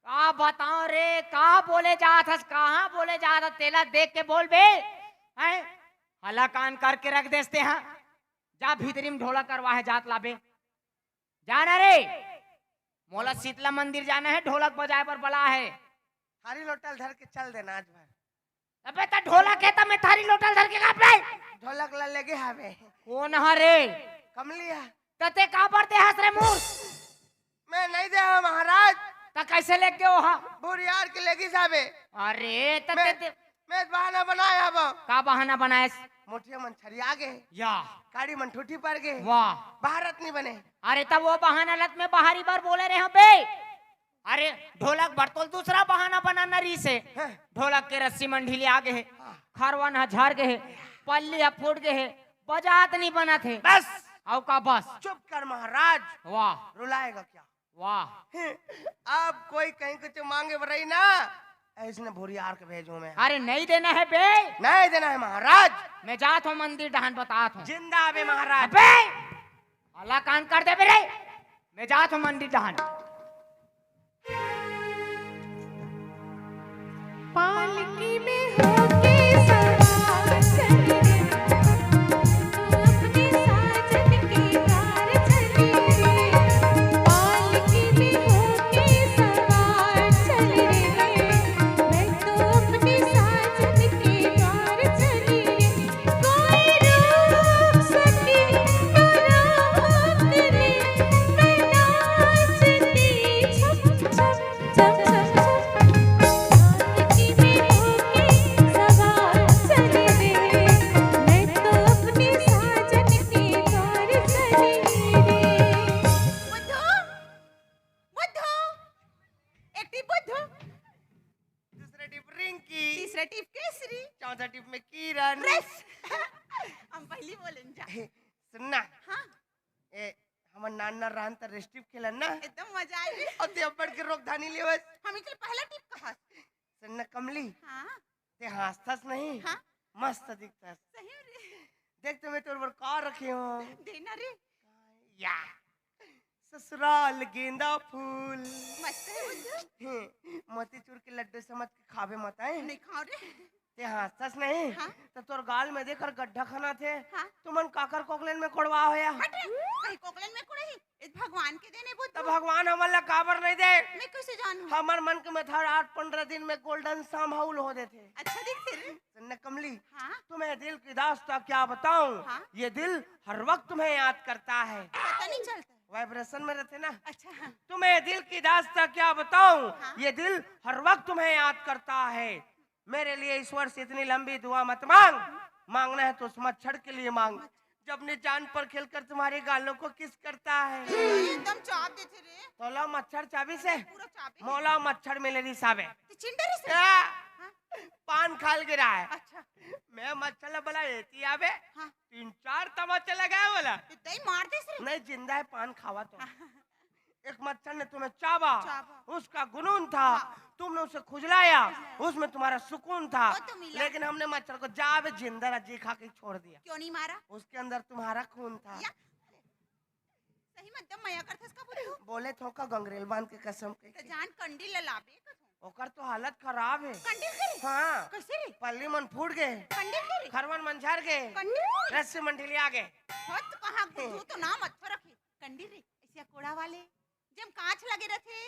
का बताओ रे, का बोले जात हस, कहाँ बोले जात हस, तेला देख के बोल बे, हैं? हला कान करके रख देस ते, हाँ? जा भीतरी में ढोलक करवा है, जात लाबे। जाना रे, मोला शीतला मंदिर जाना है, ढोलक बजाए बर बला है। थारी लोटा ल धर के चल देना आज भर। अबे त ढोलक है त मैं थारी लोटा ल धर के का बे? ढोलक ला लेगे हावे। कौन हा रे? कमलिया। त ते काबर दे हस रे मूर्ख? मैं नहीं दे हा महाराज। त कैसे लेके गयो हा? भूरियार के लेगी साबे। अरे त मैं, ते, ते मैं बहाना बनाया अब। का बहाना बनाएस? मोठिया मन छरिया गे, या। काड़ी मन ठूठी पर गे, वाह। भारत नहीं बने। अरे, तब वो बहाना लत में बाहरी बार बोले रहे हो बे। अरे, ढोलक बर तोल दूसरा बहाना बनाना रहिसे। हाँ। ढोलक के रस्सी मन ढीली आ गे हे, हाँ। खरवन ह झर गे हे, पल्ली ह फूट गे हे, बजात नहीं बनत हे। बस। अउ का बस? चुप कर महाराज। वाह। रुलाएगा क्या? वाह। अब कोई कहीं कुछ मांगे बरई ना, ऐसने भुरियार के भेजूं मैं। अरे, नहीं देना है बे। नहीं देना है महाराज। मैं जात हूँ मंदिर डहान, बतात हूँ। जिंदा बे महाराज। अबे, आला कान कर दे बे रे। मैं जात हूँ मंदिर डहान। पालकी में होके सवार चली रे, अपने साजन के कार चली रे। पालकी में होके सवार चली रे, मैं तो अपने साजन के कार चली रे। कोई रोक सके तो रोक ले, मैं नाचती छम छम। बुद्धू, बुद्धू, एक टीप बुद्धू। दूसरा टीप रिंकी। तीसरा टीप केसरी। चौथा टीप में किरण। हम पहली बोलेन जा। सुनना। हाँ। ए, हमन नान नान रहन त रेस टीप खेलन ना। एकदम मजा आही। अउ ते अब्बड़ के रोक धानी लेवस। हम इचल पहला टीप कहस। सुनना कमली। हाँ। ते हाँसथस नहीं? हाँ। मस्त दिखथस। सही रे। देख तो मैं तोर बर का रखे हूँ। देना रे। या। ससुराल गेंदा फूल। मस्त है बुद्धू। मोतीचूर के लड्डू समझ के खाबे मत आए। नहीं खाओ रे। ते हाँसथस नहीं? हाँ। त तोर गाल में देख अउ गड्ढा खनाथे। हाँ। तुमन काकर कोकलेन में कोड़वा हो या? हट रे, कहीं कोकलेन में कोड़ही? ए भगवान के देने बुद्धू। त भगवान हमन ला काबर नहीं दे? मैं कैसे जानूं? हमर मन के में था आठ पंद्रह दिन में गोल्डन शाम हाउल हो देथे। अच्छा दिखथे रे। सुनना कमली, हाँ। तुम्हें दिल की दास्तां क्या बताऊं? हाँ। ये दिल हर वक्त तुम्हें याद करता है। पता नहीं चलता। वाइब्रेशन में रहते ना। अच्छा, हाँ। तुम्हें दिल की दास्तां क्या बताऊं? हाँ। ये दिल हर वक्त तुम्हें याद करता है। मेरे लिए ईश्वर से इतनी लंबी दुआ मत मांग, मांगना है तो उस मच्छर के लिए मांग, जो अपनी जान पर खेलकर तुम्हारे गालों को किस करता है। एकदम चाब देथे रे। तोला मच्छर चाबिस हे? पूरा चाबे। मोला मच्छर मिले रिहिस आबे। ते चिंडे रिहिस रे? आ, हाँ। पान खाल गिरा है। अच्छा। मैं मच्छर ला बोला, "एती आबे।" हाँ। तीन चार तमाचा लगाए वाला। ते तई मार देस रे। नहीं, जिंदा है, पान खावा तो। हाँ। एक मच्छर ने तुम्हें चाबा, चाबा। उसका गुनून था, हाँ। तुमने उसे खुजलाया, खुजलाया। उसमें तुम्हारा सुकून था, वो तो मिला। लेकिन हमने मच्छर को जाबे जिंदा ला जी खा के छोड़ दिया। क्यों नहीं मारा? उसके अंदर तुम्हारा खून था। या। सही में एकदम मया करथस का बुद्धू? बोले थों का गंगरेल बांध के कसम के। त जान कंडील ला लाबे कथों। ओकर तो हालत खराब है। कंडील के रे? हाँ। कैसे रे? पल्ली मन फूट गे। कंडील के रे? खरवन मन झर गे। कंडील के रे? रस्सी मन ढिलिया गे। हत कहाँ बुद्धू तो नाम अच्छा रखे। कंडील रे, ऐसे कोड़ा वाले, जेम कांच लगे रथे।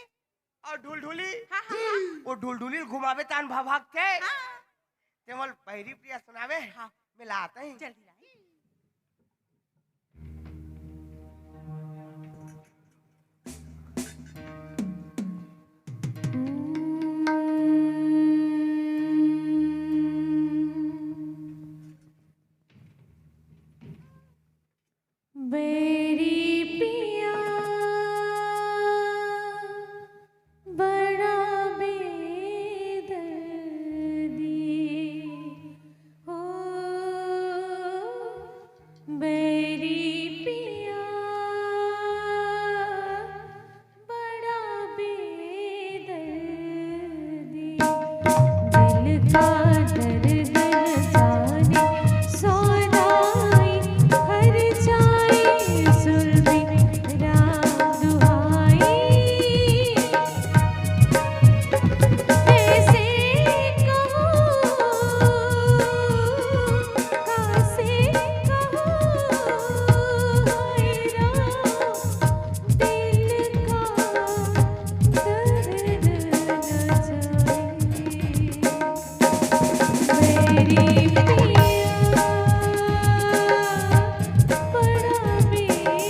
अउ ढुलढुली? हाँ, हाँ, हाँ। वो ढुलढुली ल घुमाबे तान भा भागथे। हाँ। ते मोल बहिरी प्रिया सुनाबे? हाँ। मैं लात हँव। जल्दी ला। बैरी पिया बड़ा बेदर्दी, ओ बैरी पिया बड़ा बेदर्दी। दिल का दर्द न जाने, सोनाई हर जाए जुल्मी राम दुहाई। कैसे कहूँ, कैसे कहूँ, हाय राम, दिल का दर्द न जाने। बैरी पिया बड़ा बेदर्दी।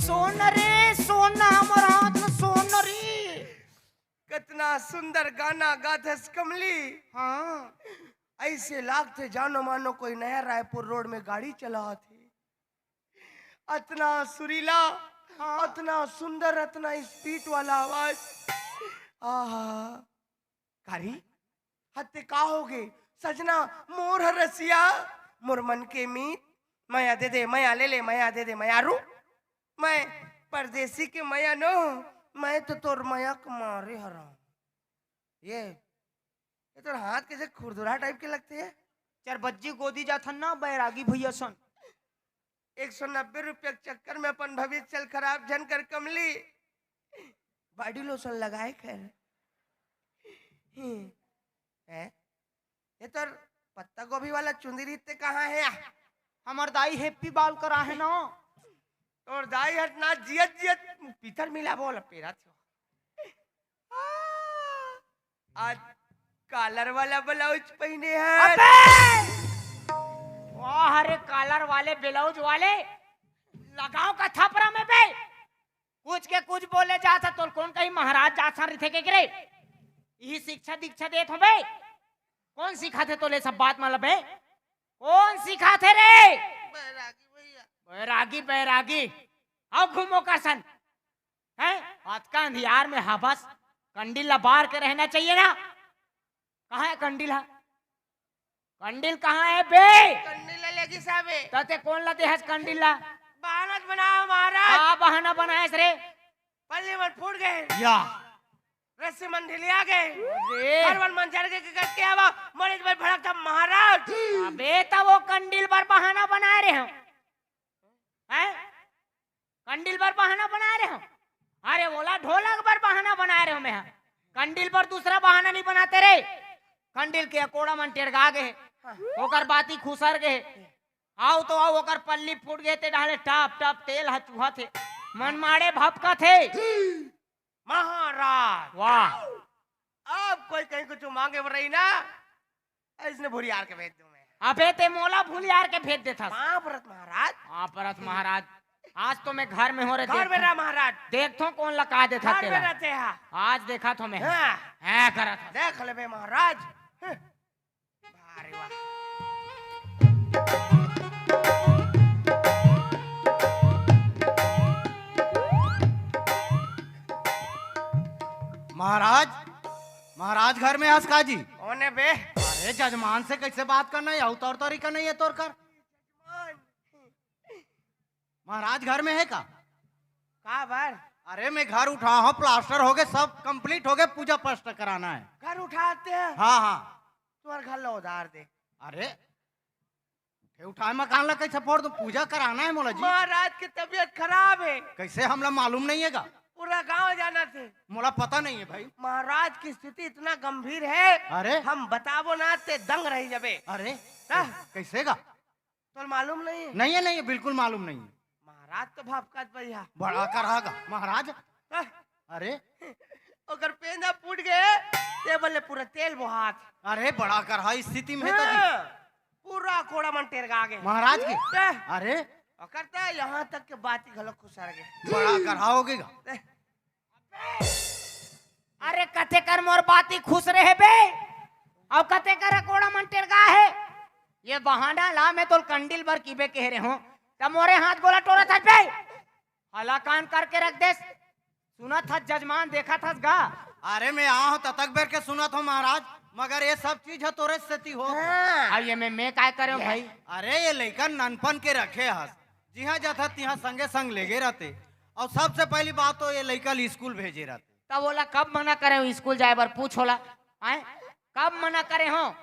सोन रे सोन, हमर हाथ में सोन सुंदर गाना गाथस कमली। हाँ। ऐसे लागथे जानो मानो कोई नया रायपुर रोड में गाड़ी चलावत हे। अतना सुरीला, हाँ। अतना सुंदर, अतना स्पीड वाला आवाज। आहा। कारी, हत्ते का होगे? सजना मोर ह रसिया, मोर मन के मीत, मया दे दे, मया ले ले, मया दे दे, मयारू। मैं परदेसी के मया नो, मैं तो तोर मया के मारे हरंव। ये, ये तोर हाथ कैसे खुरदुरा टाइप के लगथे? चरबज्जी गोदी जाथन ना बैरागी भैया सन। एक सौ नब्बे रुपया के चक्कर में अपन भविष्य चल खराब झन कर कमली। बॉडी लोशन लगाए खैर। हम्म। हैं? ये तोर पत्ता गोभी वाला चुंदरी ते कहाँ हे? हमर दाई हैप्पी बाल करा हे ना। तोर दाई हट ना जियत जियत पीतर मिला बोल पेरा थो। आज कॉलर वाला ब्लाउज पहिने हस। अबे! वाह रे, कॉलर वाले, ब्लाउज वाले, लगाव का थपरा में बे। कुछ के कुछ बोले जात हे, तोल कोन कहीं महाराज जात सन रिथे के रे? इही शिक्षा दीक्षा देत हो बे? कोन सिखाथे तोले सब बात मतलब बे? कोन सिखाथे रे? बैरागी भैया। बैरागी, बैरागी। आओ घूमो का सन। हैं? अतका अंधियार में हबस, कंडील ला बार के रहना चाहिए ना। कहाँ हे कंडील हा? कंडील कहाँ हे बे? कंडील ला लेगी साबे। त ते कोन ला देहस कंडील ला? बहाना बनाओ महाराज। का बहाना बनाएस रे? पल्ली मन फूट गे। या। रस्सी मन ढिलिया गे। अरे। घर मन मन जर गे के करके आवा, मरीज भाई भड़क था महाराज। अबे त वो कंडील बर बहाना बनाए रहे हो। हैं? कंडील बर बहाना बनाए रहे हो? अरे बोला ढोलक बर बहाना बनाए रहे हो मैं। कंडील बर दूसरा बहाना नहीं बनाते रे। कंडील के अकोड़ा मन टेड़गा गे। हाँ। ओकर बाती खुसर गे। आओ तो आओ, ओकर पल्ली फूट गे ते डाले टप टप तेल ह चुहत हे। मन माड़े भपकत हे। महाराज। वाह। अब कोई कहीं कुछ मांगे बर रही ना, इसने भुरियार के भेज दूं मैं। अबे ते मोला भुलियार के भेज देथस। पाँव परत महाराज। पाँव परत महाराज। आज तो मैं घर में हो रे, घर में देखथों। रह महाराज। देखथों कोन ला का देथस घर में तेला। रहते हैं। आज देखथों मैं। हाँ। हैं करत हस। देख लेबे महाराज। हं। अरे वाह। महाराज, महाराज घर में हस का जी? कोन हे बे? अरे जजमान से कैसे बात करना हे, अउ तौर तरीका नहीं हे तोर कर। महाराज घर में हे का? का बर? अरे मैं घर उठा हूँ, प्लास्टर हो गे, सब कंप्लीट हो गे, पूजा पाठ कराना हे। घर उठाते हैं? हाँ, हाँ। तोर घर ला उधार दे। अरे, उठे उठाए मकान ला कैसे फोड़ दूं? पूजा कराना हे मोला जी। महाराज की तबीयत खराब हे। कैसे, हमला मालूम नहीं हे का? पूरा गांव जानथे। मोला पता नहीं हे भाई। महाराज की स्थिति इतना गंभीर हे, अरे। हम बताबो ना ते दंग रही जबे। अरे, हाँ। कैसे का? तोला मालूम नहीं हे? नहीं हे, नहीं हे, बिल्कुल मालूम नहीं हे। महाराज तो भपकत भैया। बड़ा करहा गा महाराज। हाँ। अरे। ओकर पेंदा फूट गे, टेबल ले पूरा तेल बोहात। अरे, बड़ा करहा स्थिति में हे तो जी। हाँ, पूरा कोड़ा मन टेरगा गे। महाराज के? हाँ। अरे। ओकर त यहाँ तक के बाती घलो खुसर गे। बड़ा करहा हो गे गा। अरे कते कर मोर बाती खुसरे हे बे, अउ कते कर कोड़ा मन टेरगा हे। ये बहाना ला मैं तोल कंडील बर किबे कहे रहे हूँ, त मोरे हाथ गोला टोरत हस बे। हलाकान करके रख देस। सुनत हस जजमान, देखत हस गा। अरे मैं आहूँ ततक बेर के सुनत हूँ महाराज, मगर ये सब चीज ह तोरे सेती होत हे। हाँ। अब ये मैं, मैं काय करे हूँ भाई? अरे ये लइका ननपन के रखे हस, जिहाँ जाथस तिहाँ संगे संग लेगे रहते, अउ सबसे पहली बात तो ये लइका ल स्कूल भेजे रहते। तब ओला कब मना करे हो स्कूल जाए बर, पूछ ओला। आय? कब मना करे हो?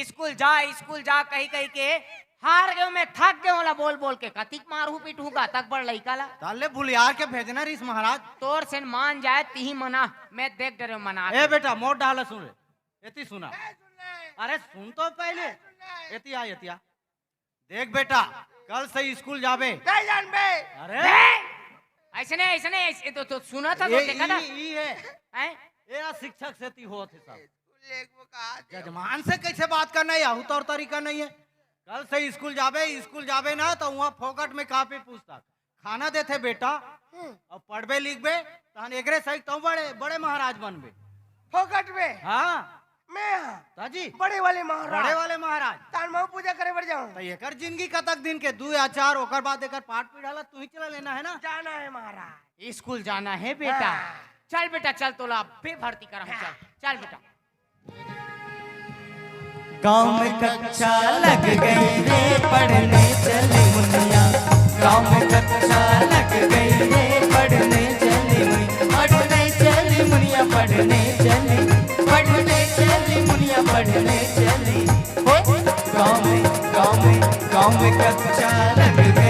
स्कूल जा, स्कूल जा कही कही के हार गयो, मैं थक गयो ओला बोल बोल के। कतिक मारहूँ पीटहूँ गा तक बड़ लइका ला। ताले भुलियार के भेजना रहिस महाराज। तोर से मान जाए तिही मना, मैं देख डरे मना ए के। बेटा मोर डाला सुन रे, एती सुना। अरे सुन तो पहले, एती आ, एती आ। देख बेटा, कल से स्कूल जाबे। नहीं जानबे। अरे। बे! ऐसे नहीं, ऐसे नहीं, ऐसे तो, तो सुना था, तो ये देखा था। ई, ई है। हैं? ये शिक्षक सेती होत हे सब। स्कूल एक वो कहा थे। जजमान से कैसे बात करना हे, यहू तौर तरीका नहीं हे। कल से स्कूल जाबे, स्कूल जाबे ना तो वहाँ फोकट में कापी पुस्तक, खाना देथे बेटा, हम्म। अउ पढ़बे लिखबे, तहन एकरे सही तो बड़े, बड़े महाराज बनबे। फोकट में? हाँ। मैं हाँ। ताजी। बड़े वाले महाराज। बड़े वाले महाराज। तान मैं पूजा करे बर जाऊँ। तो एकर जिंदगी कतक दिन के, दू या चार, ओकर बाद एकर पाठ पीढ़ा ला तू ही चला लेना है ना। जाना है महाराज। स्कूल जाना है बेटा। हाँ। चल बेटा, चल, तोला अब्बे भर्ती करम, चल। चल बेटा। गाँव में कक्षा लग गई रे, पढ़ने चली मुनिया। गाँव में कक्षा लग गई रे, पढ़ने चली मुनिया। पढ़ने चली मुनिया, पढ़ने चली। पढ़ने चली मुनिया, पढ़ने चली। हो, गाँव में, गाँव में, गाँव में कक्षा लग गई।